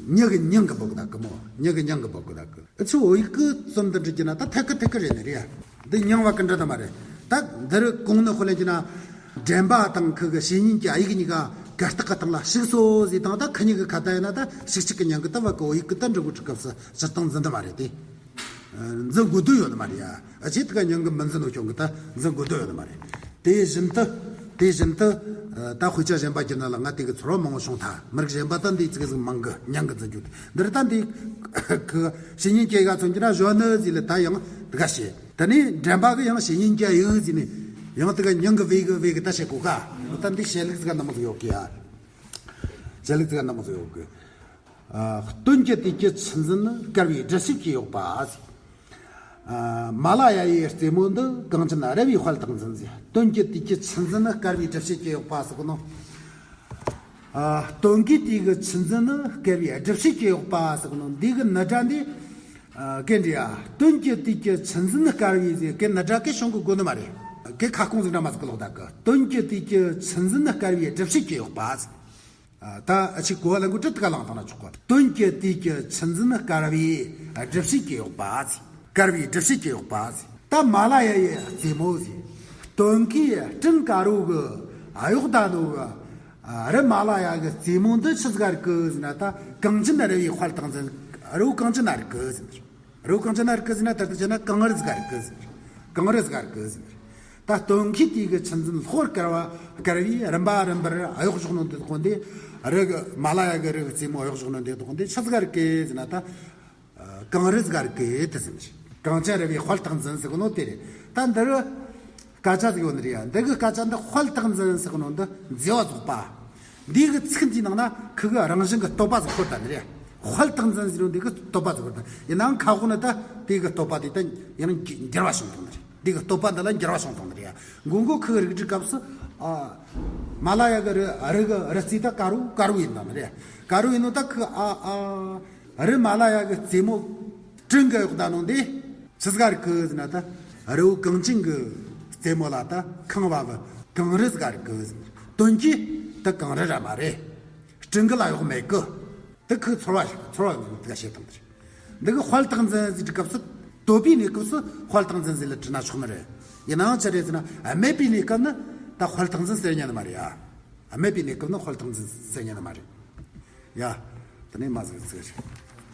མྱི་གི་མྱིང་གི་འབོད་གི་ད་གི་མོ། མྱི་གི་མྱིང་གི་འབོད་གི་ད་གི། ཨ་ཆུ་བོད་ཡིག་གི་རྩོམ་འདི་འབྲི་རྒྱུ་ན་ད་ཐད་ཀི་ཐད་ཀི་རེད་ནི་རེད་ཡ། འདི་རྙིང་བ་གི་འདྲ་ད་མ་རེད། ད་འདི་རུ་གོང་ནི་དཔེ་ལེན་རྒྱུ་ན། འགྲན་པ་དང་ཁུ་གི་བཤེས་གཉེན་གྱི་ཨ་ཡིག་གཉིས་ཀ་གར་སྟེགས་གི་སྟེང་ལ་ཞུགས་སོ་ཟེར་དང་། ད་ཁུ་གཉིས་གི་ཁ་ད་ཡིན་ན་ད་ཞིག་གཅིག་གི་མྱིང་གི་ད་བ་གི་བོད་ཡིག་གི་ད་འབྲི་དགོས་དུས་སྐབས་སུ་སྤྱིར་བཏང་འཛིན་ད་མ་རེད་དེ། འཛིན་དགོས་དོན་ཡོད་ནི་མ་རེད་ཡ། ཨ་ཆེ་དེ་ག་མྱིང་གི་མི་འཛིན་ནོ་ཁྱོད་གི་ད་འཛིན་དགོས་དོན་ཡོད་ནི་མ་རེད། དེ་བཞིན་དུ། དེ་བཞིན་དུ། ད་དཔེ་ཆ་གཞན་པ་བསྒྱུར་ན་ལ་ང་དེ་གི་ཚོར་བ་མང་བོ་བྱུང་ཐལ། མི་རིགས་གཞན་པ་ད་འདི་ཙི་གེ་ཟིག་མང་གི་མྱིང་གི་འཛིན་རྒྱུ་དེ་འདིར་ད་འདི། གི་བཤེས་གཉེན་སྐྱེ་ག་མཚོན་གྱི་ན་གཞོན་ནུ་ཟིག་ལ་ད་ཡང་དེ་ག་བཤད། དེ་ནས་འགྲན་པ་གི་ཡང་བཤེས་གཉེན་སྐྱེ་ཡིན་ཟིག་ནས་ཡང་དེ་ག་མྱིང་གི་བེ་གི་བེ་གི་ད་བཤད་གོ་ག་ད་འདི་བཤད་ལུགས་ཙི་ག་འདི་མོ་ཟིག་ཡོད་གི་ཡ། བཤད་ལུགས་ཙི་ག་འདི་མོ་ཟིག་ཡོད་གི། ཨ་སྟོན་གྱི་དུས་ཀྱི་ཆུ་འཛིན་ནི། དཀར་བའི་སྒྲུབ་བྱེད་ཀྱི་གཡོག་པ་ཟེར། ཨ་མ་ལ་ཡ་ཡི་རྩེ་མོ་འདི། གངས་ཅན་རི་བོའི་དཔལ་དང་འཛིན་ཟེར། སྟོན་གྱི་དུས་ཀྱི་ཆུ་འཛིན་ནི། དཀར་བའི་སྒྲུབ་བྱེད་ཀྱི་གཡོག་པ་ཟེར་གོ་ནོ། ཨ་སྟོན་གྱི་དུས་ཀྱི་ཆུ་འཛིན་ནི། དཀར་བའི་སྒྲུབ་བྱེད་ཀྱི་གཡོག་པ་ཟེར་གོ་ནོ། འདི་གི་ནི་སྒྲ་འདི། ཨ་གན་འདྲི་ཡ། སྟོན་གྱི་དུས་ཀྱི་ཆུ་འཛིན་ནི་དཀར་བའི་ཟེར་གན་ནི་སྒྲ་གན་བྱུང་གི་དགོས་ནི་མ་རེད། གན་ཁ་སྐོང་ཟིག་འདྲ་མ་ཟིག་གི་ལོག་ད་གི། སྟོན་གྱི་དུས་ཀྱི་ཆུ་འཛིན་ནི། དཀར་བའི་སྒྲུབ་བྱེད་ཀྱི་གཡོག་པ་ཟེར། ཨ་ད་ཨ་ཆི་གོ་བ་ལ་འགོ་ཁྲིད་དེ་ག་ལངས་བཏང་ན་ཆོག་གོ། སྟོན་གྱི་དུས་ཀྱི་ཆུ་འཛིན་དཀར་བའི་སྒྲུབ་བྱེད་ཀྱི་གཡོག་པ་ཟེར། དཀར་བའི་སྒྲུབ་བྱེད་ཀྱི་གཡོག་པ་ཟེར། ད་མ་ལ་ཡ་ཡི་རྩེ་མོ་ཟེར། སྟོན་ཁའི་སྤྲིན་དཀར་པོ་གི་གཡོག་ད་ནོ་གི་ཨ་རི་མ་ལ་ཡ་གི་རྩེ་མོ་འདི་ཆི་ཟིག་ག་རེད་གི་ཟེར་ན། ད་གངས་ཅན་རི་བོའི་དཔལ་དང་འཛིན། རི་བོ་གངས་ཅན་ན་རེད་གི་ཟེར། རི་བོ་གངས་ཅན་ན་རེད་གི་ཟེར་ན། ད་ལྟ་བྱས་ན་གངས་རི་ཟིག་ག་རེད་གི་ཟེར། གངས་རི་ཟིག་ག་རེད་གི་ཟེར། ད་སྟོན་ཁའི་དུས་ཀྱི་ཆུ་འཛིན་ལྷོར་དཀར་བ་དཀར་བའི་རིམ་པ་རིམ་པར་གཡོག་བཞག་ནོ་འདི་དགོན་དེ། རི་གི་མ་ལ་ཡ་གི་རི་གི་རྩེ་མོ་གཡོག་བཞག་ནོ་འདི་དགོན་དེ་ཆི་ཟིག་ག་རེད་གི་ཟེར་ན། ད་གངས་རི་ཟིག་ག་རེད་གི་དེ་ཟེར་ནི། གངས་ཅན་རི་བོའི་དཔལ་དང་འཛིན་ཟེར་གི་ནོ་དེ་རེད། ད་འདི་རུ། སྐད་ཆ་ཟིག་ཡོད་ནི་རེད་ཡ། འདི་གི་སྐད་ཆ་འདི་དཔལ་རྟགས་འཛིན་ཟེར་གི་ནོ་འདི་མཛེས་པ་རྫོགས་པ། འདི་གི་ཚིག་འདིའི་ནང་ན་ཁི་གི་རང་བཞིན་གི་བསྟོད་པ་ཟིག་འཁོར་ད་ནི་རེད། དཔལ་རྟགས་འཛིན་ཟེར་ནོ་འདི་གི་བསྟོད་པ་ཟིག་འཁོར་ད། ཡིན་ནའང་ཁ་དབུགས་ནི་ད་དེ་གི་བསྟོད་པ་དེ་ད་ཡང་འགྱུར་བ་བྱུང་ཐོག་ནི་རེད། དེ་གི་བསྟོད་པ་འདི་ལ་འགྱུར་བ་བྱུང་ཐོག་ནི་རེད་ཡ། མགོ་མགོ་ཁི་གི་རིགས་འགྲིག་སྐབས་སུ། ཨ། མ་ལ་ཡ་གི་རི་རི་གི་རི་རྩེ་ད་དཀར་བོ་དཀར་བོ་ཡིན་ད་ནི་རེད། དཀར་བོ་ཡིན་ནོ་ད་ཁི་ཨ་ཨ། རི་མ་ལ་ཡ་གི་རྩེ་མོ་སྤྲིན་གི་གཡོག་ད་ནོ་འདི། ཆི་ཟིག་ག་རེ་གི་ཟེར་ན་ད། རི་བོ་གངས་ཅན་གི་རྩེ་མོ་ལ་ད་ཁང་བ་གི་གངས་རི་ཟིག་ག་རེ་གི་ཟེར། དོན་གྱིས་ད་གངས་རི་ར་མ་རེད། སྤྲིན་གི་ལ་གཡོག་མེད་གི། ད་ཁི་ཚོར་བ་ཚོར་བ་ཟིག་ག་བྱེད་དང་། འདི་གི་དཔལ་རྟགས་འཛིན་ཟེར་གི་སྐབས་སུ། བསྟོད་པའི་གནས་སྐབས་སུ་དཔལ་རྟགས་འཛིན་ཟེར་ལ་བྲིས་ན་ཆོག་ནི་རེད། ཡིན་ནའང་ཅི་རེད་ཟེར་ན་སྨད་པའི་གནས་སྐབས་ནི་ད་དཔལ་རྟགས་འཛིན་ཟེར་ཉན་ནི་མ་རེད་ཡ། སྨད་པའི་གནས་སྐབས་ནི་དཔལ་རྟགས་འཛིན་ཟེར་ཉན་ནི་མ་རེད། ཡ། དེ་ནས་མ་ཟིག་ཚིག་རེད།